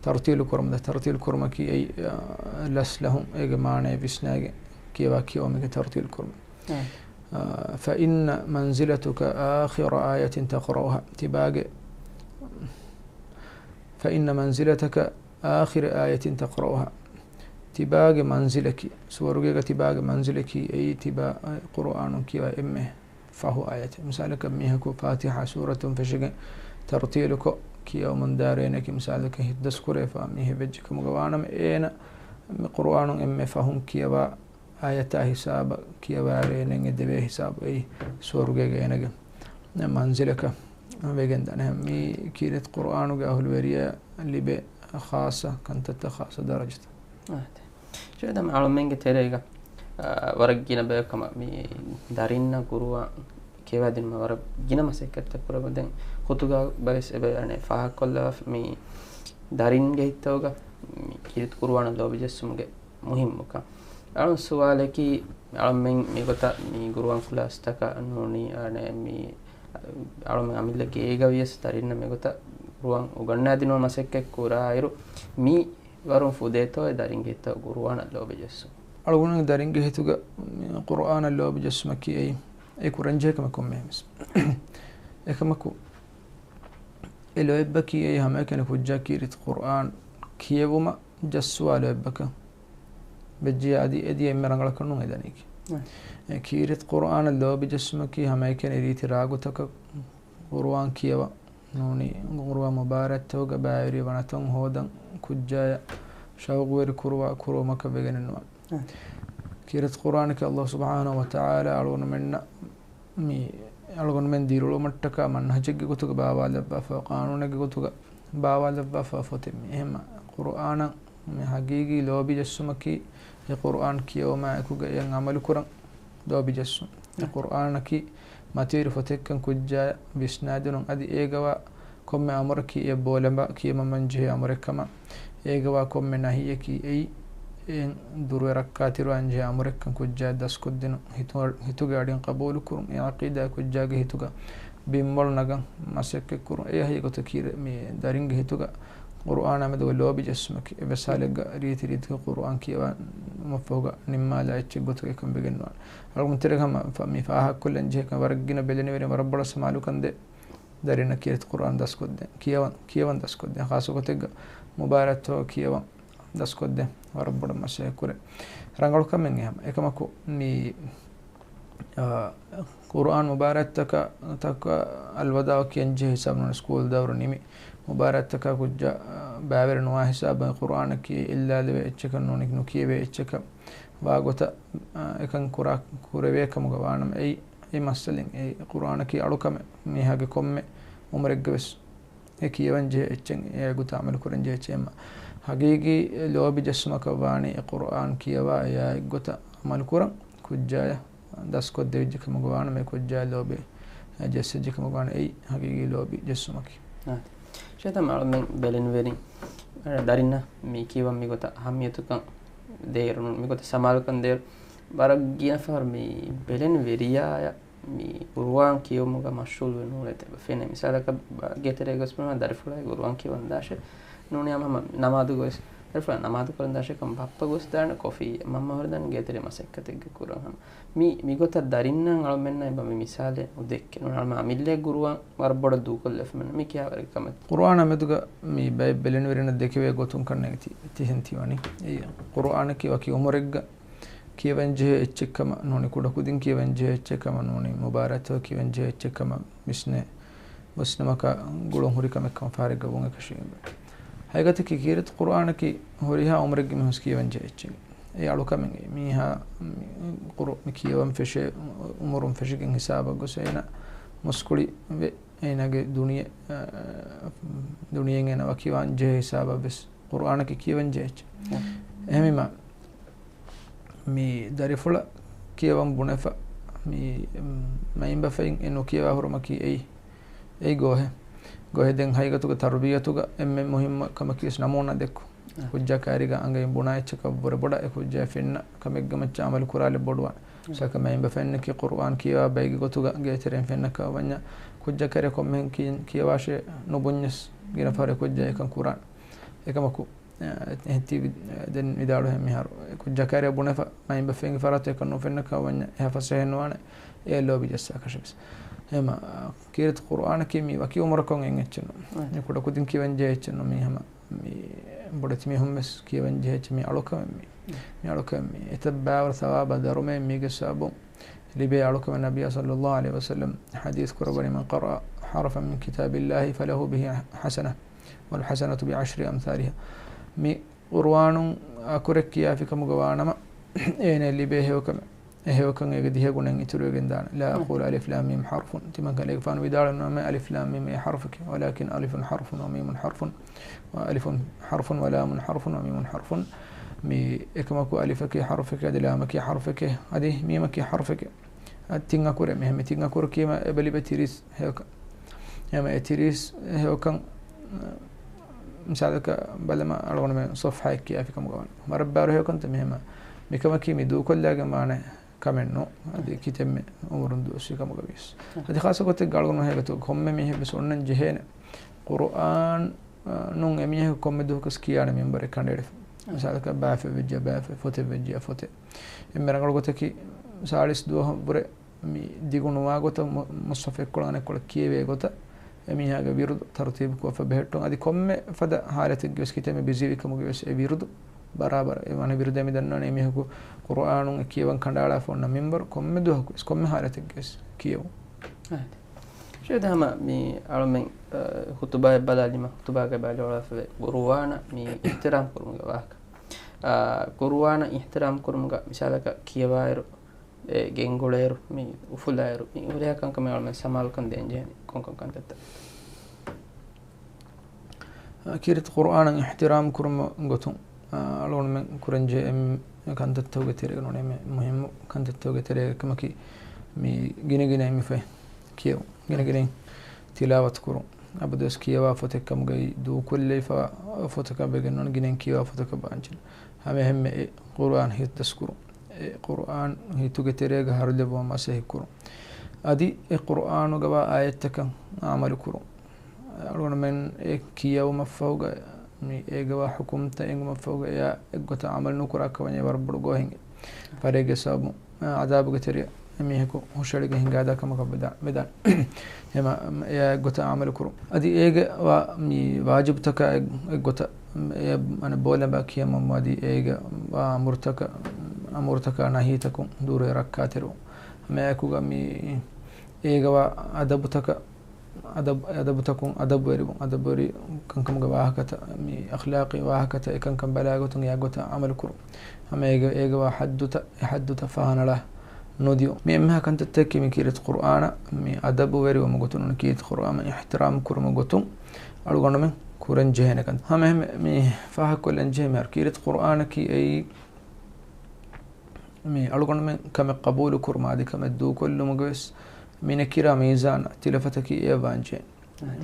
ތަރުތީލު ކުރުމަށް، ތަރުތީލު ކުރުމަކީ އެއީ، އާ، ލަސްލަހުން އޭގެ މާނައެއް ވިސްނާގެން ކިޔަވާ ކިޔަވުމެއްގެ ތަރުތީލު ކުރުމަށް. އާ، فإن منزلتك آخر آية تقرأها. ތިބާގެ، فإن منزلتك آخر آية تقرأها. ތިބާގެ މަންޒިލަކީ، ސުވަރުގޭގަ ތިބާގެ މަންޒިލަކީ އެއީ ތިބާ ޤުރުއާނު ކިޔަވާ އެންމެ ފަހު އާޔަތެއް. މިސާލަކަށް މީހަކު ފާތިޙާ ސޫރަތުން ފެށިގެން ތަރުތީލުކޮށް ކިޔަވަމުންދާއިރު އޭނައަކީ މިސާލަކަށް ހިފްޒު ކުރެވިފަ މީހެއް ވެއްޖެ ކަމުގަ ވާނަމަ، އޭނަ މި ޤުރުއާނު އެންމެ ފަހުން ކިޔަވާ އާޔަތާ ހިސާބަށް ކިޔަވާއިރު އޭނައަށް އެ ދެވޭ ހިސާބު އެއީ ސުވަރުގޭގަ އޭނަގެ މަންޒިލަކަށް ވެގެންދާނެ. މި ކީރިތި ޤުރުއާނުގެ އަހުލުވެރިޔާ ލިބޭ ޚާއްޞަ ކަންތައްތައް، ޚާއްޞަ ދަރަޖަތައް. އާދެ. ޝައިދާ މި އަޅަމެންގެ ތެރޭގަ، އާ، ވަރަށް ގިނަ ބަޔަކު ހަމަ މި ދަރިންނަށް ޤުރުއާން ކިޔަވާދިނުމަށް ވަރަށް ގިނަ މަސައްކަތްތައް ކުރައްވަ. ދެން ޚުތުބާ ބައެސް އެބަ އަނެއް ފާހަގަކޮށްލަވާ މި ދަރިންގެ ހިތްތަކުގަ މި ކީރިތި ޤުރުއާނަށް ލޯބި ޖެއްސުމުގެ މުހިއްމުކަން. އަޅުން ސުވާލަކީ، އަޅަމެން މިގޮތަށް މި ޤުރުއާން ކްލާސްތަކަށް ނޫނީ، އަނެއް މި އަޅަމެން އަމިއްލަ ގޭގަ ވިޔަސް ދަރިންނަށް މިގޮތަށް ޤުރުއާން އުގަންނާދިނުމަށް މަސައްކަތް ކުރާއިރު، މި ވަރުން ފުދޭތޯ އެ ދަރިންގެ ހިތަށް ޤުރުއާނަށް ލޯބި ޖެއްސުން. އަޅުގަނޑުގެ ދަރިންގެ ހިތުގަ ޤުރުއާނަށް ލޯބި ޖެއްސުމަކީ އެއީ، އެ ކުރަންޖެހޭ ކަމެއް ކޮންމެހެންވެސް. އެކަމަކު، އެ ލޯތްބަކީ އެއީ ހަމައެކަނި ކުއްޖާ ކީރިތި ޤުރުއާން ކިޔެވުމަށް ޖައްސުވާ ލޯތްބަކަށް ވެއްޖެ އަދި އެދިޔަ އެންމެ ރަނގަޅަކަށް ނޫން އެ ދަނީކީ. އެ ކީރިތި ޤުރުއާނަށް ލޯބި ޖެއްސުމަކީ ހަމައެކަނި ރީތި ރާގުތަކަށް ޤުރުއާން ކިޔަވާ ނޫނީ، ޤުރުއާން މުބާރާތްތަކުގަ ބައިވެރިވާ ނަތަން ހޯދަން ކުއްޖާޔަށް ޝައުޤުވެރި ކުރުވާ ކުރުވުމަކަށް ވެގެނެއް ނުވާނެ. އެ. ކީރިތި ޤުރުއާނަކީ ﷲ ސުބްޙާނަހޫ ވަތަޢާލާ އަޅުގަނޑުމެންނަށް މި އަޅުގަނޑުމެން ދިރިއުޅުމަށްޓަކާ މަންހަޖެއްގެ ގޮތުގަ ބާވާލައްވާފަ، ޤާނޫނެއްގެ ގޮތުގަ ބާވާލައްވާފަ ފޮތެއް މީ. އެހެންމަ ޤުރުއާނަށް މި ޙަޤީޤީ ލޯބި ޖެއްސުމަކީ އެ ޤުރުއާން ކިޔެވުމާ އެކުގަ އެޔަށް ޢަމަލުކުރަން ލޯބި ޖެއްސުން. އެ ޤުރުއާނަކީ މަތިވެރި ފޮތެއްކަން ކުއްޖާޔަށް ވިސްނާދިނުން. އަދި އޭގަވާ ކޮންމެ އަމުރަކީ އެ ބޯލަނބާ ކިޔަމަން ޖެހޭ އަމުރެއްކަމަށް، އޭގަވާ ކޮންމެ ނަހީއަކީ އެއީ އެއިން ދުރުވެ ރައްކާތެރިވާން ޖެހޭ އަމުރެއްކަން ކުއްޖާޔަށް ދަސްކޮށްދިނުން. ހިތު، ހިތުގެ އަޑިން ޤަބޫލުކުރުން، އެ ޢަޤީދާ ކުއްޖާގެ ހިތުގަ ބިންމޮޅު ނަގަން މަސައްކަތްކުރުން. އެ ހަގީގަތަކީ މި ދަރިންގެ ހިތުގަ ޤުރުއާނާ މެދުގަ ލޯބި ޖެއްސުމަކީ. އެއްވެސް ހާލެއްގަ ރީތި ރީތިކޮށް ޤުރުއާން ކިޔަވާ މަފްހުގަ ނިންމާލާ އެއްޗެއް ގޮތުގަ އެކަން ވެގެން ނުވާނެ. އަޅުގަނޑު ތެރޭގަ ހަމަ ފަ-، މި ފާހަގަކޮށްލަން ޖެހޭ ކަން ވަރަށް ގިނަ ބެލެނިވެރިން ވަރަށް ބޮޑަށް ސަމާލުކަން ދޭ. ދަރިންނަށް ކީރިތި ޤުރުއާން ދަސްކޮށްދޭން. ކިޔަވަން، ކިޔަވަން ދަސްކޮށްދޭން. ޚާއްޞަ ގޮތެއްގަ މުބާރާތްތަކަށް ކިޔަވަން ދަސްކޮށްދޭން. ވަރަށް ބޮޑަށް މަސައްކަތް ކުރޭ. ރަނގަޅު ކަމެއް އެހެން. އެކަމަކު މި، އާ، ޤުރުއާން މުބާރާތްތަކަށް، ތަކަށް އަލްވަދާޢު ކިޔަން ޖެހޭ ހިސާބުން ސްކޫލް ދައުރު ނިމި. މުބާރާތްތަކާ ކުއްޖާ، އާ، ބައިވެރި ނުވާ ހިސާބަށް ޤުރުއާނަކީ އެއްލާލެވޭ އެއްޗަކަށް ނޫނީ ނުކިޔެވޭ އެއްޗަކަށް ވާގޮތަށް، އާ، އެކަން ކުރާ، ކުރެވޭ ކަމުގަ ވާނަމަ އެއީ އެ މައްސަލައެއް. އެ ޤުރުއާނަކީ އަޅުކަމެއް. މީހާގެ ކޮންމެ އުމުރެއްގަވެސް އެ ކިޔަވަން ޖެހޭ އެއްޗެއް، އެ ގޮތަށް ޢަމަލު ކުރަން ޖެހޭ އެއްޗެއް. އެމަ ޙަޤީޤީ ލޯބި ޖެއްސުމަކަށް ވާނީ އެ ޤުރުއާން ކިޔަވާ އެއާ އެއްގޮތަށް ޢަމަލު ކުރަން ކުއްޖާޔަށް ދަސްކޮށްދެވިއްޖެ ކަމުގަ ވާނަމަ އެ ކުއްޖާޔަށް ލޯބި ޖެއްސިއްޖެ ކަމުގަ ވާނަމަ އެއީ ޙަޤީޤީ ލޯބި ޖެއްސުމަކީ. އާދެ. ޝޭތާ އަޅުމެން ބެލެނިވެރިން ދަރިންނަށް މި ކިޔަވަން މިގޮތަށް އަހައްމިޔަތުކަން ދޭއިރު ނޫން މިގޮތަށް ސަމާލުކަން ދޭއިރު ވަރަށް ގިނަ ފަހަރު މި ބެލެނިވެރިޔާޔަށް މި ޤުރުއާން ކިޔެވުމުގަ މަޝްޣޫލުވެ ނޫޅޭތޯ ފެނޭ. މިސާލަކަށް ބަ-، ގޭތެރޭގަ ވެސް ބުނާ ދަރިފުޅާއި ޤުރުއާން ކިޔަވަން ދާށޭ. ނޫނީ ހަމަ ނަމާދުގަ ވެސް ދަރިފުޅާ ނަމާދު ކުރަން ދާށޭ ކަމަށް ބައްޕަ ގޮސް ދާނެ ކޮފީ، މަންމަ ހުރެދާނެ ގޭތެރޭ މަސައްކަތެއްގަ ކުރަން ހަމަ. މި، މިގޮތަށް ދަރިންނަށް އަޅުމެންނަށް އެބަ މި މިސާލެއް ދެއްކެން. ނޫނީ އަޅުމެން އަމިއްލައަށް ޤުރުއާން ވަރަށް ބޮޑަށް ދޫކޮށްލަފަ މި ކިޔާވަރެއް ކަމެއް. ޤުރުއާނާ މެދުގަ މި ބައެއް ބެލެނިވެރިންނަށް ދެކެވޭ ގޮތުން ކަންނޭނގެ ތި-، ތިހެން ތިވަނީ. އެއީ ޤުރުއާނަކީ ވަކި އުމުރެއްގަ ކިޔަވަން ޖެހޭ އެއްޗެއް ކަމަށް ނޫނީ، ކުޑަކުދިން ކިޔަވަން ޖެހޭ އެއްޗެއް ކަމަށް ނޫނީ، މުބާރާތްތަކަށް ކިޔަވަން ޖެހޭ އެއްޗެއް ކަމަށް ވިސްނޭ، ވިސްނުމަކަށް ގުޅުން ހުރި ކަމެއް ކަމަށް ފަހަރެއްގަ ވުން އެކަށީގެން. ޙަޤީޤަތަކީ ކީރިތި ޤުރުއާނަކީ ހުރިހާ އުމުރެއްގެ މީހުން ކިޔަވަން ޖެހޭ އެއްޗެއް. އެއީ އަޅުކަމެއް. މީހާ މި ޤުރު-، މި ކިޔަވަން ފެށޭ އުމުރުން ފެށިގެން ހިސާބަށް ގޮސް އޭނަ މުސްކުޅި ވެ، އޭނާގެ ދުނިޔެ-، އަ، ދުނިޔެއިން އޭނަ ވަކިވާން ޖެހޭ ހިސާބަށް ވެސް ޤުރުއާނަކީ ކިޔަވަން ޖެހޭ އެއްޗެއް. އެހެންވީމަ، މި ދަރިފުޅަށް ކިޔަވަން ބުނެފަ، މި، މައިންބަފައިން އެ ނުކިޔަވާ ހުރުމަކީ އެއީ، އެއީ ގޯހެއް. ގޯހެއް ދެން ހަގީގަތުގަ ތަރުބިޔަތުގަ އެންމެ މުހިއްމު ކަމަކީ ވެސް ނަމޫނާ ދެއްކުން. ކުއްޖާ ކައިރީގަ އަނގައިން ބުނާ އެއްޗަކަށްވުރެ ބޮޑަށް އެ ކުއްޖާ ފެންނަ ކަމެއްގެ މައްޗަށް ޢަމަލު ކުރާލެއް ބޮޑުވާނެ. މިސާލަކަށް މައިންބަފައިންނަކީ ޤުރުއާން ކިޔަވާ ބައެއްގެ ގޮތުގަ ގޭތެރެއިން ފެންނަ ކަމަށް ވަންޏާ، ކުއްޖާ ކައިރިއަށް ކޮންމެހެން ކިޔަން-، ކިޔަވާށޭ ނުބުންޏަސް ގިނަ ފަހަރު އެ ކުއްޖާ އެކަން ކުރާނެ. އެކަމަކު، އެ، އެހެން ތި ވި-، ދެން ވިދާޅުވިހެން މިހާރު އެ ކުއްޖާ ކައިރިއަށް ބުނެފަ، މައިންބަފައިންގެ ފަރާތުން އެކަން ނުފެންނަ ކަމަށް ވަންޏާ އެހާ ފަސޭހައެއް ނުވާނެ. އެ ލޯބި ޖައްސާކަށެއް ވެސް. އެހެންމަ، ކީރިތި ޤުރުއާނަކީ މީ ވަކި އުމުރަކުން އެއްޗެއް ނޫން. މި ކުޑަކުދިން ކިޔަވަން ޖެހޭ އެއްޗެއް ނޫން. މީ ހަމަ މި ބޮޑެތި މީހުން ވެސް ކިޔަވަން ޖެހޭ އެއްޗެއް މި އަޅުކަމެއް މީ. މި އަޅުކަމެއް މީ. އެތައް ބާވަރު ސަވާބާ ދަރުމައެއް މީގެ ސަބަބުން ލިބޭ އަޅުކަމެއް. ނަބިއްޔާ ޞައްލައްލާހު ޢަލައިހި ވަސައްލަމް ޙަދީޘް ކުރައްވަނީ، "من قرأ حرفا من كتاب الله فله به حسنة والحسنة بعشر أمثالها." މި ޤުރުއާނުން އަކުރެއް ކިޔާފި ކަމުގަ ވާނަމަ، އޭނައަށް ލިބޭ ހެޔޮކަމެއް، އެ ހެޔޮކަން އޭގެ ދިހަ ގުނައިން އިތުރުވެގެން ދާނެ. "لا أقول ألف لام ميم حرف." ތިމަން ކަލޭގެފާނު ވިދާޅުވަނީ ނަމަ، އަލިފް ލާމް މީމް އެއީ ޙަރުފެކޭ، ولكن ألف حرف وميم حرف، وألف حرف ولام حرف وميم حرف. މި އެކަމަކު އަލިފަކީ ޙަރުފެކޭ، އަދި ލާމަކީ ޙަރުފެކޭ، އަދި މީމަކީ ޙަރުފެކޭ. އަދި ތިން އަކުރެއް މި ހަމަ ތިން އަކުރު ކީމަ އެބަ ލިބޭ ތިރީސް ހެޔޮކަން. އެހެންވީމަ އެ ތިރީސް ހެޔޮކަން، މިސާލަކަށް ބަލަމާ އަޅުގަނޑުމެން ޞަފްޙާއެއް ކިޔާފި ކަމުގަ ވާނަމަ. ވަރަށް ބާރު ހެޔޮކަންތަ މިހެންވީމަ. މިކަމަކީ މި ދޫކޮށްލާގެން ވާނެ ކަމެއް ނޫން. އަދި ކިތަންމެ އުމުރުން ދުވަސްވީ ކަމުގަ ވިޔަސް. އަދި ޚާއްޞަ ގޮތެއްގަ އަޅުގަނޑު ހަގީގަތުގަ ކޮންމެ މީހެއްވެސް އޮންނަން ޖެހޭނެ ޤުރުއާން، އަ، ނޫން އެމީހަކު ކޮންމެ ދުވަހަކުވެސް ކިޔާނެ މިންބަރެއް ކަނޑައެޅިފަ. މިސާލަކަށް ބައިފައި ވެއްޖެ ބައިފައި، ފޮތެއް ވެއްޖެ ފޮތެއް. އެންމެ ރަނގަޅު ގޮތަކީ ސާޅީސް ދުވަހަށްވުރެ މި ދިގު ނުވާ ގޮތަށް މު-، މުޞްޙަފެއްކޮޅު އަނެއްކޮޅަށް ކިޔެވޭ ގޮތަށް އެމީހާގެ ވިރުދު ތަރުތީބުކޮށްފަ ބެހެއްޓުން. އަދި ކޮންމެ ފަދަ ޙާލަތެއްގެވެސް ކިތަންމެ ބިޒީވި ކަމުގެވެސް އެ ވިރުދު ބަރާބަރަށް. އެ ވާނެ ވިރުދޭ މި ދަންނާނެ އެމީހަކު ޤުރުއާނުން އެ ކިޔަވަން ކަނޑައަޅާފަ އޮންނަ މިންބަރު ކޮންމެ ދުވަހަކުވެސް ކޮންމެ ޙާލަތެއްގެވެސް ކިޔެވުން. އާދެ. ޝޭޚް ހަމަ މި އަޅުމެން، އަ، ޚުތުބާއެއް ބަލާލީމަ، ޚުތުބާގައި ބަލާފަވޭ ޤުރުއާނަށް މި އިޙްތިރާމް ކުރުމުގެ ވާހަކަ. އާ، ޤުރުއާނަށް އިޙްތިރާމް ކުރުމުގަ މިސާލަކަށް ކިޔަވާއިރު، އެ ގެންގުޅޭއިރު، މި އުފުލާއިރު، މި ހުރިހާ ކަންކަމެއް އަޅުމެން ސަމާލުކަން ދޭން ޖެހެނީ ކޮންކޮން ކަންތައްތައް؟ އާ، ކީރިތި ޤުރުއާނަށް އިޙްތިރާމް ކުރުމުގެ ގޮތުން، އާ، އަޅުގަނޑުމެން ކުރަންޖެހޭ އެން-، ކަންތައްތަކުގެ ތެރޭގަ ނޫނޭ މެ-، މުހިއްމު ކަންތައްތަކުގެ ތެރޭގަ އެކަމަކީ މި ގިނަ ގިނައިން މި ފަހެ ކިޔެވުން. ގިނަ ގިނައިން ތިލާވަތު ކުރުން. އަބަދުވެސް ކިޔަވާ ފޮތެއް ކަމުގައި ދޫކޮށްލައިފަ ފޮތަކަށް ވެގެން ނޫން ގިނައިން ކިޔަވާ ފޮތަކަށް ވާންޖެ. ހަމައެހެންމެ އެ ޤުރުއާން ހިތްދަސްކުރުން. އެ ޤުރުއާން ހިތުގެ ތެރޭގަ ހަރުލެއްވުމަށް މަސައްކަތް ކުރުން. އަދި އެ ޤުރުއާނުގަވާ އާޔަތްތަކަށް ޢަމަލު ކުރުން. އަޅުގަނޑުމެން އެ ކިޔެވުމަށްފަހުގަ މި އޭގަވާ ޙުކުމްތައް އެނގުމަށްފަހުގަ އެއާ އެއްގޮތަށް ޢަމަލު ނުކުރާ ކަމަށް ވަރަށް ބޮޑު ގޯހެއް. ފަރޭގެ ސަބަބުން ޢަޛާބުގެ ތެރެއަށް އެމީހަކު ހުށައެޅިގެން ހިނގާދާ ކަމަކަށް ވެދާނެ. އެމަ އެއާ އެއްގޮތަށް ޢަމަލު ކުރުން. އަދި އޭގެ ވާ މި ވާޖިބުތަކާ އެއް-، އެއްގޮތަށް އެ އަނެއް ބޯލަނބާ ކިޔަމަން އަދި އޭގެ ވާ އަމުރުތަކަށް، އަމުރުތަކާ ނަހީތަކުން ދުރުވެ ރައްކާތެރިވުން. ހަމައެކުގަ މި އޭގަވާ އަދަބުތަކަށް، އަދަބު، އަދަބުތަކުން އަދަބުވެރިވުން. އަދަބުވެރި ކަންކަމުގެ ވާހަކަތައް، މި އަޚްލާޤީ ވާހަކަތައް އެކަންކަން ބަލާގޮތުން އެއާގޮތަށް ޢަމަލު ކުރުން. ހަމަ އޭގެ، އޭގަވާ ޙައްދުތައް، އެ ޙައްދުތައް ފަހަނަޅާ ނުދިޔުން. މި އެންމެހާ ކަންތައްތަކަކީ މި ކީރިތި ޤުރުއާނަށް މި އަދަބުވެރިވުމުގެ ގޮތުން، ކީރިތި ޤުރުއާނަށް އިޙްތިރާމް ކުރުމުގެ ގޮތުން އަޅުގަނޑުމެން ކުރަން ޖެހޭނެ ކަން. ހަމައެހެންމެ މި ފާހަގަކޮށްލަން ޖެހޭ މިހާރު ކީރިތި ޤުރުއާނަކީ އެއީ މި އަޅުގަނޑުމެން ކަމެއް ޤަބޫލު ކުރުމަށް އަދި ކަމެއް ދޫކޮށްލުމުގަވެސް މި ނެކިރާ މީޒާނަށް ތިލަފަތަކީ އެއަށް ވާންޖެހޭ.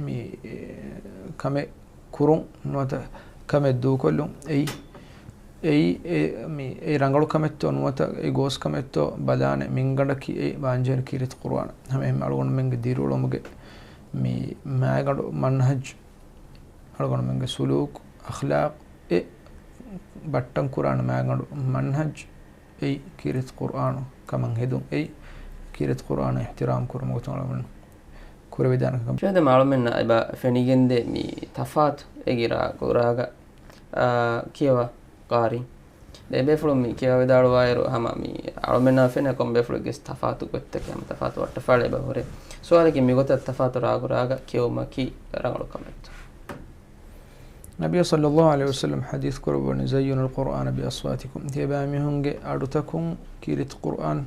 މި، އެ، ކަމެއް ކުރުން ނުވަތަ ކަމެއް ދޫކޮށްލުން އެއީ، އެއީ، އެ، މި، އެ ރަނގަޅު ކަމެއްތޯ ނުވަތަ އެ ގޯސް ކަމެއްތޯ ބަލާނެ މިންގަނޑަކީ އެ ވާންޖެހޭ ކީރިތި ޤުރުއާނަށް. ހަމައެހެންމެ އަޅުގަނޑުމެންގެ ދިރިއުޅުމުގެ މި މާގަނޑު މަންހަޖް އަޅުގަނޑުމެންގެ ސުލޫކު، އަޚްލާޤު، އެ ބައްޓަން ކުރާނެ މާގަނޑު މަންހަޖް އެއީ ކީރިތި ޤުރުއާނު ކަމަށް ހެދުން، އެއީ ކީރިތި ޤުރުއާނަށް އިޙްތިރާމް ކުރުމުގެ ގޮތުން އަޅުގަނޑު ކުރެވިދާނެ ކަމަށް. ޝޭޚް، ދެން އަޅުމެންނަށް އެބަ ފެނިގެންދޭ މި ތަފާތު އެގި ރާގު ރާގަ، އާ، ކިޔަވާ ޤާރީ. ދެން ބޭފުޅުން މި ކިޔަވާ ވިދާޅުވާއިރު ހަމަ މި އަޅުމެންނާ ފެނޭ ކޮން ބޭފުޅެއްގެ ތަފާތު ގޮތްތަކެއް ހަމަ ތަފާތު ވައްޓަފާޅި އެބަ ހުރޭ. ސުވާލަކީ މިގޮތަށް ތަފާތު ރާގު ރާގަ ކިޔެވުމަކީ ރަނގަޅު ކަމެއްތޯ؟ ނަބިއްޔާ ޞައްލައްލާހު ޢަލައިހި ވަސައްލަމް ޙަދީޘް ކުރައްވަނީ، "زينوا القرآن بأصواتكم." ތިޔަބައިމީހުންގެ އަޑުތަކުން ކީރިތި ޤުރުއާން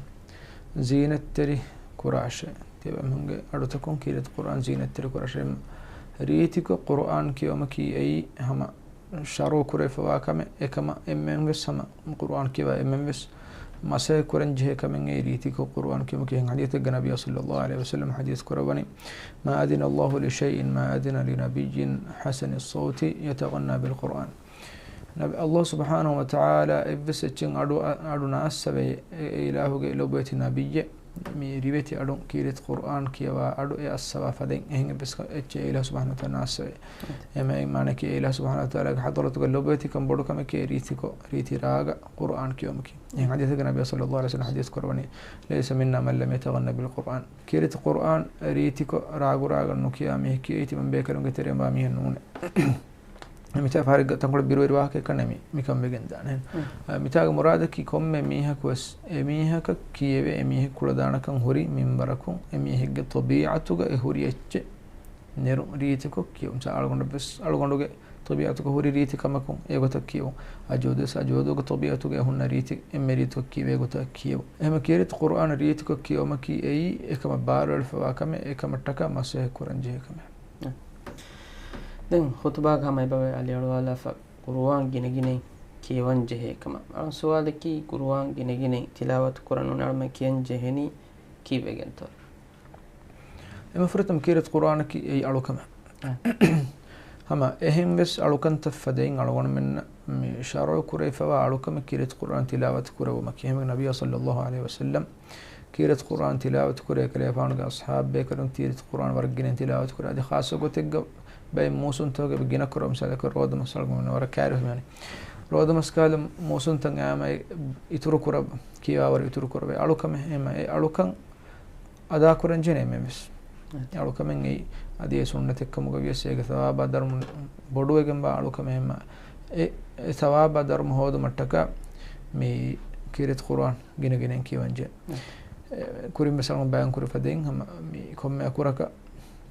ޒީނަތްތެރި ކުރާށޭ. ތިޔަބައިމީހުންގެ އަޑުތަކުން ކީރިތި ޤުރުއާން ޒީނަތްތެރި ކުރާށޭ. ރީތިކޮށް ޤުރުއާން ކިޔަވުމަކީ އެއީ ހަމަ ޝަރުޢު ކުރެވިފަވާ ކަމެއް. އެކަމަށް އެންމެންވެސް ހަމަ ޤުރުއާން ކިޔަވާ އެންމެންވެސް މަސައްކަތް ކުރަން ޖެހޭ ކަމެއް އެއީ ރީތިކޮށް ޤުރުއާން ކިޔުމަކީ. އެހެން ޙަދީޘެއްގަ ނަބިއްޔާ ޞައްލައްލާހު ޢަލައިހި ވަސައްލަމް ޙަދީޘް ކުރައްވަނީ، "ما أذن الله لشيء ما أذن لنبي حسن الصوت يتغنى بالقرآن." ނަބި، ﷲ ސުބްޙާނަހޫ ވަތަޢާލާ އެއްވެސް އެއްޗެއް އަޑު، އަ، އަޑު ނާއްސަވޭ، އެ، އެ އިލާހުގެ ލޮބުވެތި ނަބިއްޔެއް މި ރިވެތި އަޑުން ކީރިތި ޤުރުއާން ކިޔަވާ އަޑު އެ އައްސަވާ ފަދައިން އެހެން އެއްވެސް އެއްޗެއް އެ އިލާހު ސުބްޙާނަހޫ ވަތަޢާލާ ނާއްސަވޭ. އެމަ އެ މާނައަކީ އެ އިލާހު ސުބްޙާނަހޫ ވަތަޢާލާގެ ޙަޟްރަތުގަ ލޮބުވެތިކަން ބޮޑު ކަމެކޭ ރީތިކޮށް، ރީތި ރާގަ ޤުރުއާން ކިޔުމަކީ. އެހެން ޙަދީޘެއްގަ ނަބިއްޔާ ޞައްލައްލާހު ޢަލައިހި ވަސައްލަމް ޙަދީޘް ކުރައްވަނީ، "ليس منا من لم يتغن بالقرآن." ކީރިތި ޤުރުއާން ރީތިކޮށް ރާގު ރާގަށް ނުކިޔާ މީހަކީ އެއީ ތިމަން ބޭކަލުންގެ ތެރެއިން ވާ މީހެއް ނޫނޭ. މިތާ ފަހަރެއްގަ ތަންކޮޅެއް ބިރުވެރި ވާހަކައެއް ކަންނޭ މި، މިކަން ވެގެން ދާނެ. އާ، މިތާގެ މުރާދަކީ ކޮންމެ މީހަކު ވެސް އެމީހަކަށް ކިޔެވޭ، އެމީހެއް ކުޅަދާނަކަން ހުރި މިންވަރަކުން އެމީހެއްގެ ޠަބީޢަތުގަ އެ ހުރި އެއްޗެއް ނެރުން ރީތިކޮށް ކިޔެވުން. މިސާ އަޅުގަނޑު ވެސް، އަޅުގަނޑުގެ ޠަބީޢަތުގަ ހުރި ރީތި ކަމަކުން އެގޮތަށް ކިޔެވުން. އަޖުދު ވެސް އަޖުދުގެ ޠަބީޢަތުގަ ހުންނަ ރީތި އެންމެ ރީތިކޮށް ކިޔެވޭ ގޮތަށް ކިޔެވުން. އެހެން ކީރިތި ޤުރުއާން ރީތިކޮށް ކިޔެވުމަކީ އެއީ އެކަމަށް ބާރުއެޅިފަވާ ކަމެއް، އެކަމަށްޓަކާ މަސައްކަތް ކުރަން ޖެހޭ ކަމެއް. ދެން ޚުތުބާގަ ހަމަ އެބަވޭ އަލިއަޅުވާލާފަ ޤުރުއާން ގިނަގިނައިން ކިޔަވަން ޖެހޭ ކަމަށް. އަޅު ސުވާލަކީ، ޤުރުއާން ގިނަގިނައިން ތިލާވަތު ކުރަން ނޫނީ އަޅުމެން ކިޔަން ޖެހެނީ ކީއްވެގެންތޯ؟ އެންމެ ފުރަތަމަ ކީރިތި ޤުރުއާނަކީ އެއީ އަޅުކަމެއް. އަ. ހަމަ އެހެން ވެސް އަޅުކަންތައް ފަދައިން އަޅުގަނޑުމެންނަށް މި ޝަރުޢު ކުރެވިފަވާ އަޅުކަމެއް ކީރިތި ޤުރުއާން ތިލާވަތު ކުރެވުމަކީ. އެހެންވެ ނަބިއްޔާ ޞައްލައްލާހު ޢަލައިހި ވަސައްލަމް ކީރިތި ޤުރުއާން ތިލާވަތު ކުރޭ، ކަލޭފާނުގެ އަޞްޙާބު ބޭކަލުން ކީރިތި ޤުރުއާން ވަރަށް ގިނައިން ތިލާވަތު ކުރޭ. އަދި ޚާއްޞަ ގޮތެއްގަ ބައެއް މޫސުންތަކުގަ އެބަ ގިނަ ކުރަ، މިސާލަކަށް ރޯދަމަސް އަޅުގަނޑު ވަރަށް ކައިރި ހުރި މިހާރު. ރޯދަމަސް ކާލަ މޫސުންތައް އައިމަ އިތުރު ކުރަ، ކިޔަވާވަރު އިތުރު ކުރެވޭ އަޅުކަމެއް. އެހެންވީމަ އެ އަޅުކަން އަދާކުރަން ޖެހޭނެ އެންމެން ވެސް. އެ އަޅުކަމެއް އެއީ އަދި އެ ސުންނަތެއްކަމުގަ ވިޔަސް އޭގެ ޘަވާބާ ދަރުމަ ބޮޑުވެގެންވާ އަޅުކަމެއް. އެހެންވީމަ އެ، އެ ޘަވާބާ ދަރުމަ ހޯދުމަށްޓަކާ މި ކީރިތި ޤުރުއާން ގިނަގިނައިން ކިޔަވަން ޖެހޭ. އެ، ކުރިން ވެސް އަޅުގަނޑު ބަޔާން ކުރި ފަދައިން ހަމަ މި ކޮންމެ އަކުރަކަށް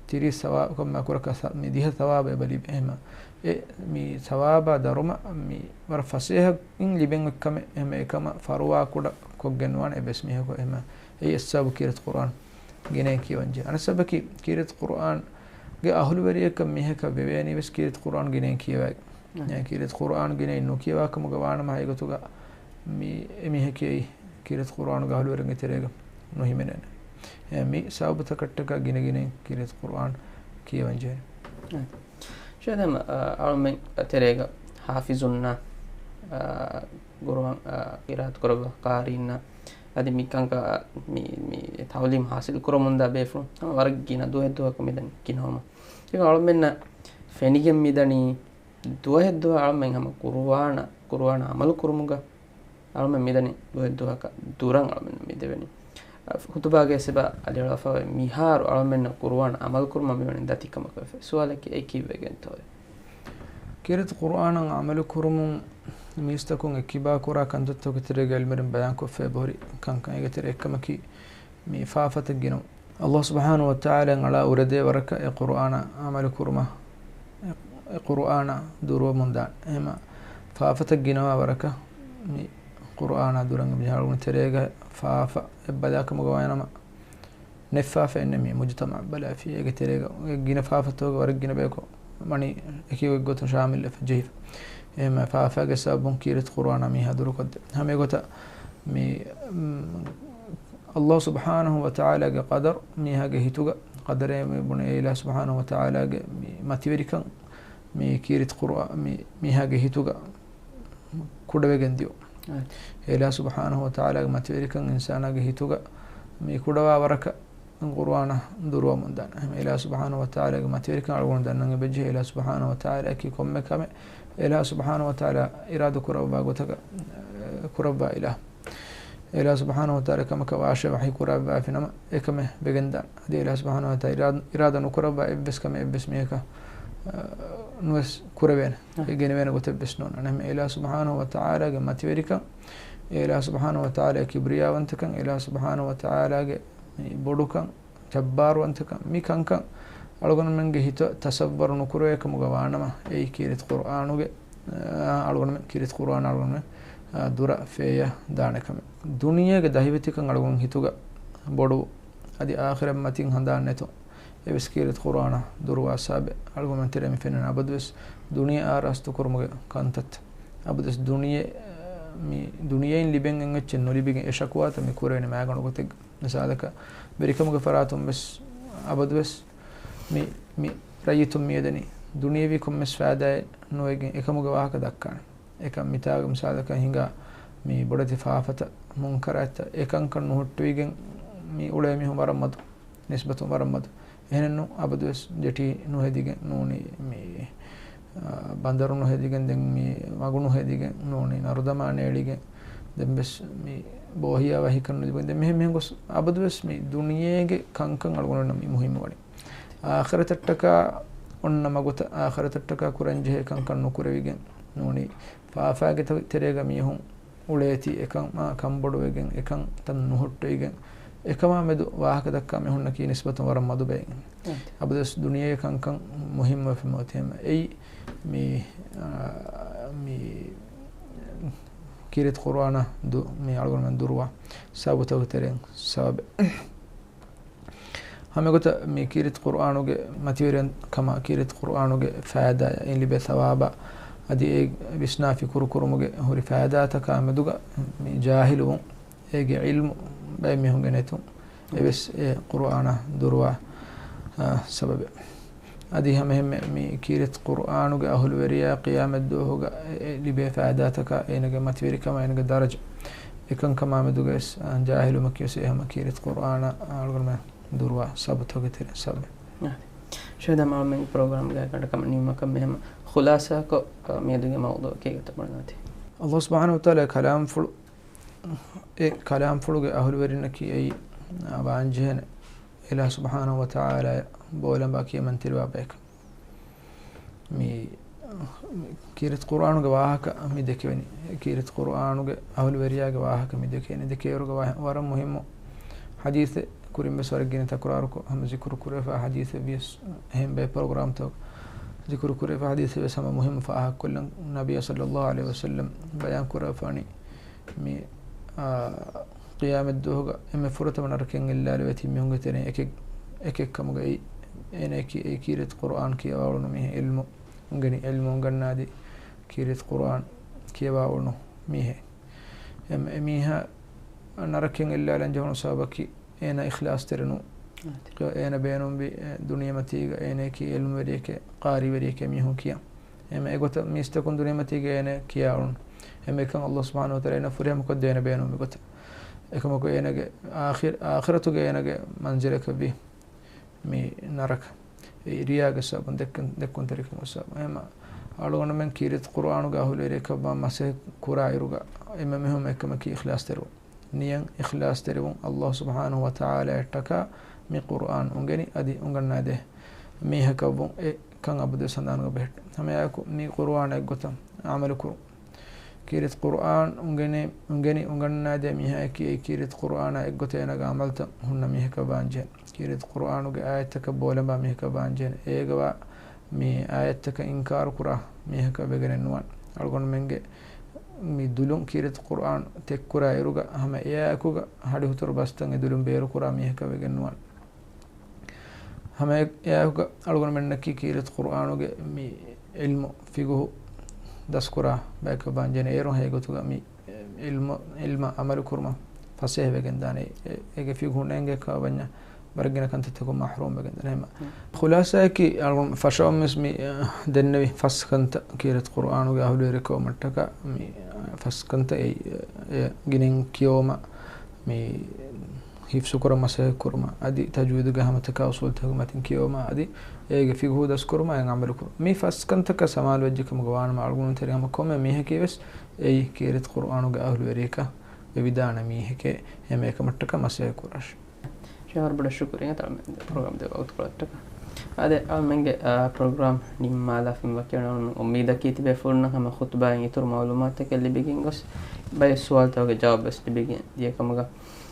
ތިރީސް ސަވާ، ކޮންމެ އަކުރަކަށް ސަ، މި ދިހަ ސަވާބެއް އެބަ ލިބޭ. އެހެންވީމަ އެ މި ސަވާބާ ދަރުމަ މި ވަރަށް ފަސޭހައިން ލިބެން އޮތް ކަމެއް. އެހެންވީމަ އެކަމަށް ފަރުވާ ކުޑަ ކޮށްގެން ނުވާނެ އެއްވެސް މީހަކު. އެހެންވީމަ އެއީ އެއްސަބަބު ކީރިތި ޤުރުއާން ގިނައިން ކިޔަވަން ޖެހޭ. އަނެއް ސަބަބަކީ ކީރިތި ޤުރުއާންގެ އަހުލުވެރިއެއްކަން މީހަކަށް ވެވޭނީ ވެސް ކީރިތި ޤުރުއާން ގިނައިން ކިޔަވައިގެން. އެ، ކީރިތި ޤުރުއާން ގިނައިން ނުކިޔަވާ ކަމުގަ ވާނަމަ ހަގީގަތުގަ މި އެމީހަކީ ކީރިތި ޤުރުއާނުގެ އަހުލުވެރިންގެ ތެރޭގަ ނުހިމެނޭނެ. އެ މި ސަބަބުތަކަށްޓަކާ ގިނަ ގިނައިން ކީރިތި ޤުރުއާން ކިޔަވަން ޖެހޭނެ. ޝައިދާ، އަ، އަޅުމެން ތެރޭގަ ޙާފިޒުންނާ، އަ، ޤުރުއާން، އަ، ޤިރާއަތު ކުރައްވާ ޤާރީންނާ އަދި މިކަންކަ މި، މި ތަޢުލީމް ޙާޞިލް ކުރަމުންދާ ބޭފުޅުން ހަމަ ވަރަށް ގިނަ ދުވަހެއްދުވަހަކަށް މިދަނީ ކިނަވަމުން. އެކަމް އަޅުމެންނަށް ފެނިގެން މިދަނީ ދުވަހެއްދުވަހަށް އަޅުމެން ހަމަ ޤުރުއާނަށް، ޤުރުއާނަށް ޢަމަލު ކުރުމުގަ އަޅުމެން މިދަނީ ދުވަހެއްދުވަހަކަށް ދުރަށް އަޅުމެން މިދެވެނީ. އަ، ޚުތުބާގެ ސެބަ އަލިއަޅާފަވެ މިހާރު އަޅުމެންނަށް ޤުރުއާން ޢަމަލު ކުރުމަށް މިވަނީ ދަތިކަމަކަށް ވެފަ. ސުވާލަކީ އެއީ ކީއްވެގެންތޯއޭ؟ ކީރިތި ޤުރުއާނަށް ޢަމަލު ކުރުމުން މީސްތަކުން އެއްކިބާ ކުރާ ކަންތައްތަކުގެ ތެރޭގަ އިލްމުވެރިން ބަޔާންކޮށްފައި އެބަހުރި ކަންކަން. އޭގެ ތެރެ އެއްކަމަކީ މި ފާފަތައް ގިނަ. އަﷲ ސުބްޙާނަހޫ ވަތަޢާލާ އަޅާ އުރެދޭ ވަރަކަށް އެ ޤުރުއާނަށް ޢަމަލު ކުރުމަށް، އެ، އެ ޤުރުއާނަށް ދުރުވަމުން ދާން. އެހެންމަ ފާފަތައް ގިނަވާ ވަރަކަށް މި ޤުރުއާނާ ދުރަށް މި ޖަހާލުމުގެ ތެރޭގަ ފާފަ އެއްބަލާކަމުގަ ވާނަމަ، ނެތް ފާފައެއް ނެތް މި މުޖުތަމަޢަށް ބަލާފި. އޭގެ ތެރޭގަ ގިނަ ފާފަތަކުގެ ވަރަށް ގިނަ ބަޔަކު މަނީ އެކި ގޮތުން ޝާމިލްވެފަ ޖެހިފަ. އެހެންމަ ފާފާގެ ސަބަބުން ކީރިތި ޤުރުއާނާ މީހާ ދުރުކޮށްދޭ. ހަމަ އެގޮތަށް މި، މް، އަﷲ ސުބްޙާނަހޫ ވަތަޢާލާގެ ޤަދަރު މީހާގެ ހިތުގަ، ޤަދަރޭ މި ބުނެ އެ އިލާހު ސުބްޙާނަހޫ ވަތަޢާލާގެ މި މަތިވެރިކަން މި ކީރިތި ޤުރުއާ-، މި މީހާގެ ހިތުގަ ކުޑަވެގެން ދިޔު. އެ އިލާހު ސުބްޙާނަހޫ ވަތަޢާލާގެ މަތިވެރިކަން އިންސާނާގެ ހިތުގަ މި ކުޑަވާ ވަރަކަށް ޤުރުއާނަށް ދުރުވަމުން ދާނެ. އެހެން އިލާހު ސުބްޙާނަހޫ ވަތަޢާލާގެ މަތިވެރިކަން އަޅުގަނޑު ދަންނަން އެބަޖެހޭ. އިލާހު ސުބްޙާނަހޫ ވަތަޢާލާއަކީ ކޮންމެ ކަމެއް އިލާހު ސުބްޙާނަހޫ ވަތަޢާލާ އިރާދަ ކުރައްވާ ގޮތަކަށް، އެ، ކުރައްވާ އިލާހު. އިލާހު ސުބްޙާނަހޫ ވަތަޢާލާ ކަމަކަށް ވާށޭ ވަޙީ ކުރައްވާފިނަމަ، އެކަމެއް ވެގެންދާނެ. އަދި އިލާހު ސުބްޙާނަހޫ ވަތަޢާލާ އިރާދަ، އިރާދަ ނުކުރައްވާ އެއްވެސް ކަމެއް އެއްވެސް މީހަކަށް، އަ، ނުވެސް ކުރެވޭނެ. އެ ގެނެވޭނެ ގޮތެއްވެސް ނޯންނާނެ. އެހެން އިލާހު ސުބްޙާނަހޫ ވަތަޢާލާގެ މަތިވެރިކަން، އިލާހު ސުބްޙާނަހޫ ވަތަޢާލާގެ ކިބްރިޔާވަންތަކަން، އިލާހު ސުބްޙާނަހޫ ވަތަޢާލާގެ މި ބޮޑުކަން، ޖައްބާރުވަންތަކަން، މި ކަންކަން އަޅުގަނޑުމެންގެ ހިތަށް ތަޞައްވަރު ނުކުރެވޭ ކަމުގަ ވާނަމަ، އެއީ ކީރިތި ޤުރުއާނުގެ، އާ، އަޅުގަނޑުމެން ކީރިތި ޤުރުއާން އަޅުގަނޑުމެން، އާ، ދުރަށް ފޭޔަ ދާނެ ކަމެއް. ދުނިޔޭގެ ދަހިވެތިކަން އަޅުގަނޑު ހިތުގަ ބޮޑު، އަދި އާޚިރަތް މަތިން ހަނދާން ނެތުން އެވެސް ކީރިތި ޤުރުއާނާ ދުރުވާ ސަބަބެއް. އަޅުގަނޑުމެން ތެރޭ މި ފެންނަން އަބަދުވެސް ދުނިޔެ އާރާސްތު ކުރުމުގެ ކަންތައްތައް. އަބަދުވެސް ދުނިޔެ، މި ދުނިޔެއިން ލިބެން އެއްޗެއް ނުލިބިގެން އެ ޝަކުވާތައް މި ކުރެވެނީ މާގަނޑު ގޮތެއް. މިސާލަކަށް، ވެރިކަމުގެ ފަރާތުން ވެސް އަބަދުވެސް މި، މި ރައްޔިތުން މިއަދަނީ ދުނިޔެވީ ކޮންމެސް ފައިދާއެއް ނުވެގެން އެކަމުގެ ވާހަކަ ދައްކާނެ. އެކަން މިތާގަ މިސާލަކަށް ހިނގާ މި ބޮޑެތި ފާފަތައް، މުންކަރާތްތައް، އެކަންކަން ނުހުއްޓުވިގެން މި އުޅޭ މީހުން ވަރަށް މަދު، ނިސްބަތުން ވަރަށް މަދު. އެހެނެއްނު އަބަދުވެސް ޖެޓީ ނުހެދިގެން ނޫނީ މި، އާ، ބަނދަރު ނުހެދިގެން ދެން މި މަގު ނުހެދިގެން ނޫނީ ނަރުދަމާ ނޭޅިގެން ދެން ވެސް މި ބޯހިޔާ ވަހިކަން ނުލިބިގެން ދެން މިހެން މިހެން ގޮސް އަބަދުވެސް މި ދުނިޔޭގެ ކަންކަން އަޅުގަނޑު މި މުހިއްމުވަނީ. އާޚިރަތަށްޓަކާ އޮންނަ މަގުތައް، އާޚިރަތަށްޓަކާ ކުރަންޖެހޭ ކަންކަން ނުކުރެވިގެން ނޫނީ ފާފާގެ ތެ-، ތެރޭގަ މީހުން އުޅޭތީ އެކަމާ ކަންބޮޑުވެގެން، އެކަންތައް ނުހުއްޓުވިގެން، އެކަމާ މެދު ވާހަކަ ދައްކާ މީހުންނަކީ ނިސްބަތުން ވަރަށް މަދު ބައެއް. އަބަދުވެސް ދުނިޔޭގެ ކަންކަން މުހިއްމުވެފަ މިއޮތީމަ އެއީ މި، އާ، މި ކީރިތި ޤުރުއާނާ ދު-، މި އަޅުގަނޑުމެން ދުރުވާ ސަބަބުތަކުގެ ތެރެއިން ސަބަބެއް. ހަމަ އެގޮތަށް މި ކީރިތި ޤުރުއާނުގެ މަތިވެރިކަމާ، ކީރިތި ޤުރުއާނުގެ ފައިދާ، އެއިން ލިބޭ ސަވާބާ، އަދި އެ ވިސްނާ ފިކުރު ކުރުމުގެ ހުރި ފައިދާތަކާ މެދުގަ މި ޖާހިލުވުން، އޭގެ ޢިލްމު ބައެއް މީހުންގެ ނެތުން، އެވެސް އެ ޤުރުއާނާ ދުރުވާ، އާ، ސަބަބެއް. އަދި ހަމައެހެންމެ މި ކީރިތި ޤުރުއާނުގެ އަހުލުވެރިޔާ ޤިޔާމަތްދުވަހުގަ އެ، އެ ލިބޭ ފައިދާތަކާ، އޭނަގެ މަތިވެރިކަމާ، އޭނަގެ ދަރަޖަ، އެކަންކަމާ މެދުގައި ވެސް، އާ، ޖާހިލުވުމަކީ ވެސް އެ ހަމަ ކީރިތި ޤުރުއާނާ އަޅުގަނޑުމެން ދުރުވާ ސަބަބުތަކުގެ ތެރެއިން ސަބަބެއް. ޝައިދާ މާމެން ޕްރޮގްރާމްގެ ކަނޑަކަމަށް ނިމުމަކަށް މި ހަމަ ޚުލާސާކޮށް، އާ، މިއަދުގެ މައުޟޫޢަކީ ގޮތަށް ބުނެލަންތީ. އަﷲ ސުބްޙާނަހޫ ވަތަޢާލާ ކަލާމްފުޅު، އެ ކަލާމްފުޅުގެ އަހުލުވެރިންނަކީ އެއީ، އާ، ވާންޖެހޭނެ އިލާހު ސުބްޙާނަހޫ ވަތަޢާލާ ބޯލަނބާ ކިޔަމަންތެރިވާ ބަޔަކަށް. މި، މި ކީރިތި ޤުރުއާނުގެ ވާހަކަ މި ދެކެވެނީ. ކީރިތި ޤުރުއާނުގެ އަހުލުވެރިޔާގެ ވާހަކަ މި ދެކެވެނީ. ދެކޭވަރުގެ ވާހަ-، ވަރަށް މުހިއްމު ޙަދީޘެއް ކުރިން ވެސް ވަރަށް ގިނަ ތަކުރާރުކޮށް ހަމަ ޒިކުރު ކުރެވިފަ ޙަދީޘެއް ވިޔަސް އެހެން ބައެއް ޕްރޮގްރާމްތަކު ޒިކުރު ކުރެވިފަ ޙަދީޘެއް ވެސް ހަމަ މުހިއްމު ފާހަގަކޮށްލަން ނަބިއްޔާ ޞައްލައްލާހު ޢަލައިހި ވަސައްލަމް ބަޔާން ކުރައްވާފަ ވަނީ މި، އާ، ޤިޔާމަތްދުވަހުގަ އެންމެ ފުރަތަމަ ނަރަކައިން އެއްލާލެވޭތީ މީހުންގެ ތެރެއިން އެކެއް، އެކެއްކަމުގައި އޭނައަކީ އެ ކީރިތި ޤުރުއާން ކިޔަވާ އުޅުނު މީހެއް، ޢިލްމު އުނގެނި، ޢިލްމު އުނގަންނާދީ ކީރިތި ޤުރުއާން ކިޔަވާ އުޅުނު މީހެއް. އެމް-، އެމީހާ ނަރަކައިން އެއްލާލަން ޖެހުނު ސަބަބަކީ އޭނަ އިޚްލާޞްތެރި ނޫން. އޭނަ ބޭނުންވި، އެ، ދުނިޔެމަތީގަ އޭނައަކީ ޢިލްމުވެރިއެކޭ، ޤާރީވެރިއެކޭ މީހުން ކިޔާ. އެމް، އެގޮތަށް މީސްތަކުން ދުނިޔެމަތީގަ އޭނަ ކިޔާ އުޅުނު. އެމް، އެކަން ﷲ ސުބްޙާނަހޫ ވަތަޢާލާ އޭނަ ފުރިހަމަކޮށްދޭނެ ބޭނުންވި ގޮތަށް. އެކަމަކު އޭނަގެ އާޚިރް-، އާޚިރަތުގެ އޭނަގެ މަންޒިލަކަށްވީ މި ނަރަކަ. އެ ރިޔާގެ ސަބަބުން، ދެއްކުން-، ދެއްކުންތެރިކަމުގެ ސަބަބުން. އެހެންމަ އަޅުގަނޑުމެން ކީރިތި ޤުރުއާނުގެ އަހުލުވެރިއަކަށްވާން މަސައްކަތް ކުރާ އިރުގަ، އެންމެ މުހިންމު އެއްކަމަކީ އިޚްލާޞްތެރިވުން. ނިޔަތް އިޚްލާޞްތެރިވުން، ﷲ ސުބްޙާނަހޫ ވަތަޢާލާއަށްޓަކާ މި ޤުރުއާން އުނގެނި އަދި އުނގަންނާދޭ މީހަކަށްވުން. އެކަން އަބަދުވެސް ހަނދާނުގަ ބެހެއްޓުން. ހަމައެއާއެކު މި ޤުރުއާނާ އެއްގޮތަށް ޢަމަލުކުރުން. ކީރިތި ޤުރުއާން އުނގެނި، އުނގެނި އުނގަންނާދޭ މީހާއަކީ އެއީ ކީރިތި ޤުރުއާނާ އެއްގޮތަށް އޭނާގެ ޢަމަލުތައް ހުންނަ މީހަކަށް ވާންޖެހޭނެ. ކީރިތި ޤުރުއާނުގެ އާޔަތްތަކަށް ބޯލަނބާ މީހަކަށް ވާންޖެހޭނެ. އޭގަވާ މި އާޔަތްތަކަށް އިންކާރުކުރާ މީހަކަށް ވެގެނެއްނުވާނެ. އަޅުގަނޑުމެންގެ މި ދުލުން ކީރިތި ޤުރުއާން ތެއްކުރާ އިރުގަ ހަމަ އެއާއެކުގަ ހަޑިހުތުރު ބަސްތައް އެ ދުލުން ބޭރުކުރާ މީހަކަށް ވެގެންނުވާނެ. ހަމަ އެ-، އެއާއެކުގަ އަޅުގަނޑުމެންނަކީ ކީރިތި ޤުރުއާނުގެ މި ޢިލްމު ފިޤުހު ދަސްކުރާ ބަޔަކަށް ވާންޖެހޭނެ. އޭރުން ހައިގޮތުގަ މި ޢިލްމު، ޢިލްމަށް ޢަމަލުކުރުމަށް ފަސޭހަވެގެންދާނެ. އެ-، އޭގެ ފިޤުހު ނޭނގޭ ކަމަށްވަންޏާ ވަރަށް ގިނަ ކަންތައްތަކުން މަޙްރޫމް ވެގެންދާނެ. ހަމަ ޚުލާޞާއަކީ އަޅުގަނޑު ފަށަވަމުންވެސް މި، އަ، ދެންނެވި ފަސް ކަންތައް ކީރިތި ޤުރުއާނުގެ އަހުލުވެރިކަމަށްޓަކާ މި، އަ، ފަސް ކަންތައް އެއީ، އެ، ގިނައިން ކިޔެވުމަށް މި ޙިފްޒުކުރަން މަސައްކަތް ކުރުމަށް އަދި ތަޖްވީދުގެ ހަމަތަކާ އުޞޫލުތަކުގެ މަތިން ކިޔެވުމަށް އަދި އޭގެ ފިޤުހު ދަސްކުރުމަށް އެ ޢަމަލުކުރުން. މި ފަސް ކަންތަކަށް ސަމާލުވެއްޖެ ކަމުގަ ވާނަމަ އަޅުގަނޑު ތެރޭ ހަމަ ކޮންމެ މީހަކީވެސް އެއީ ކީރިތި ޤުރުއާނުގެ އަހުލުވެރިޔަކަށް ވެވިދާނެ މީހެކޭ. އެހެން އެކަމަށްޓަކާ މަސައްކަތް ކުރާށި. ޝަހަރު ބޮޑަށް ޝުކުރިއްޔާ ތަޅަމެން ޕްރޮގްރާމް ދެ ވަގުތުކޮޅަށްޓަކާ. އާދެ، އަޅަމެންގެ، އާ، ޕްރޮގްރާމް ނިންމާލާފައި ވަކިވަނީ އުއްމީދަކީ ތިބޭފުޅުންނަށް ހަމަ ޚުތުބާއިން އިތުރު މަޢުލޫމާތުތަކެއް ލިބިގެން ގޮސް، ބައެއް ސުވާލުތަކުގެ ޖަވާބުވެސް ލިބިގެން ދިޔަ ކަމުގަ.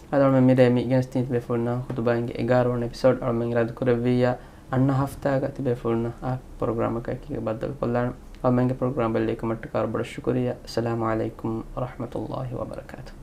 އާދެ، އަޅަމެން މިރޭ މި ގެނެސްދިނީ ތިބޭފުޅުންނަށް ޚުތުބާއިންގެ އެގާރަ ވަނަ އެޕިސޯޑް. އަޅަމެން އިރާދަކުރެއްވިއްޔާ އަންނަ ހަފްތާގަ ތިބޭފުޅުންނަށް އާ ޕްރޮގްރާމަކާ އެކީގަ ބައްދަލުކޮށްލާނަން. އަޅަމެންގެ ޕްރޮގްރާމް ބައްލަވިކަމަށްޓަކާ ވަރަށް ބޮޑަށް ޝުކުރިއްޔާ. އައްސަލާމު ޢަލައިކުމް ވަރަޙްމަތުﷲ ވަބަރަކާތުހު.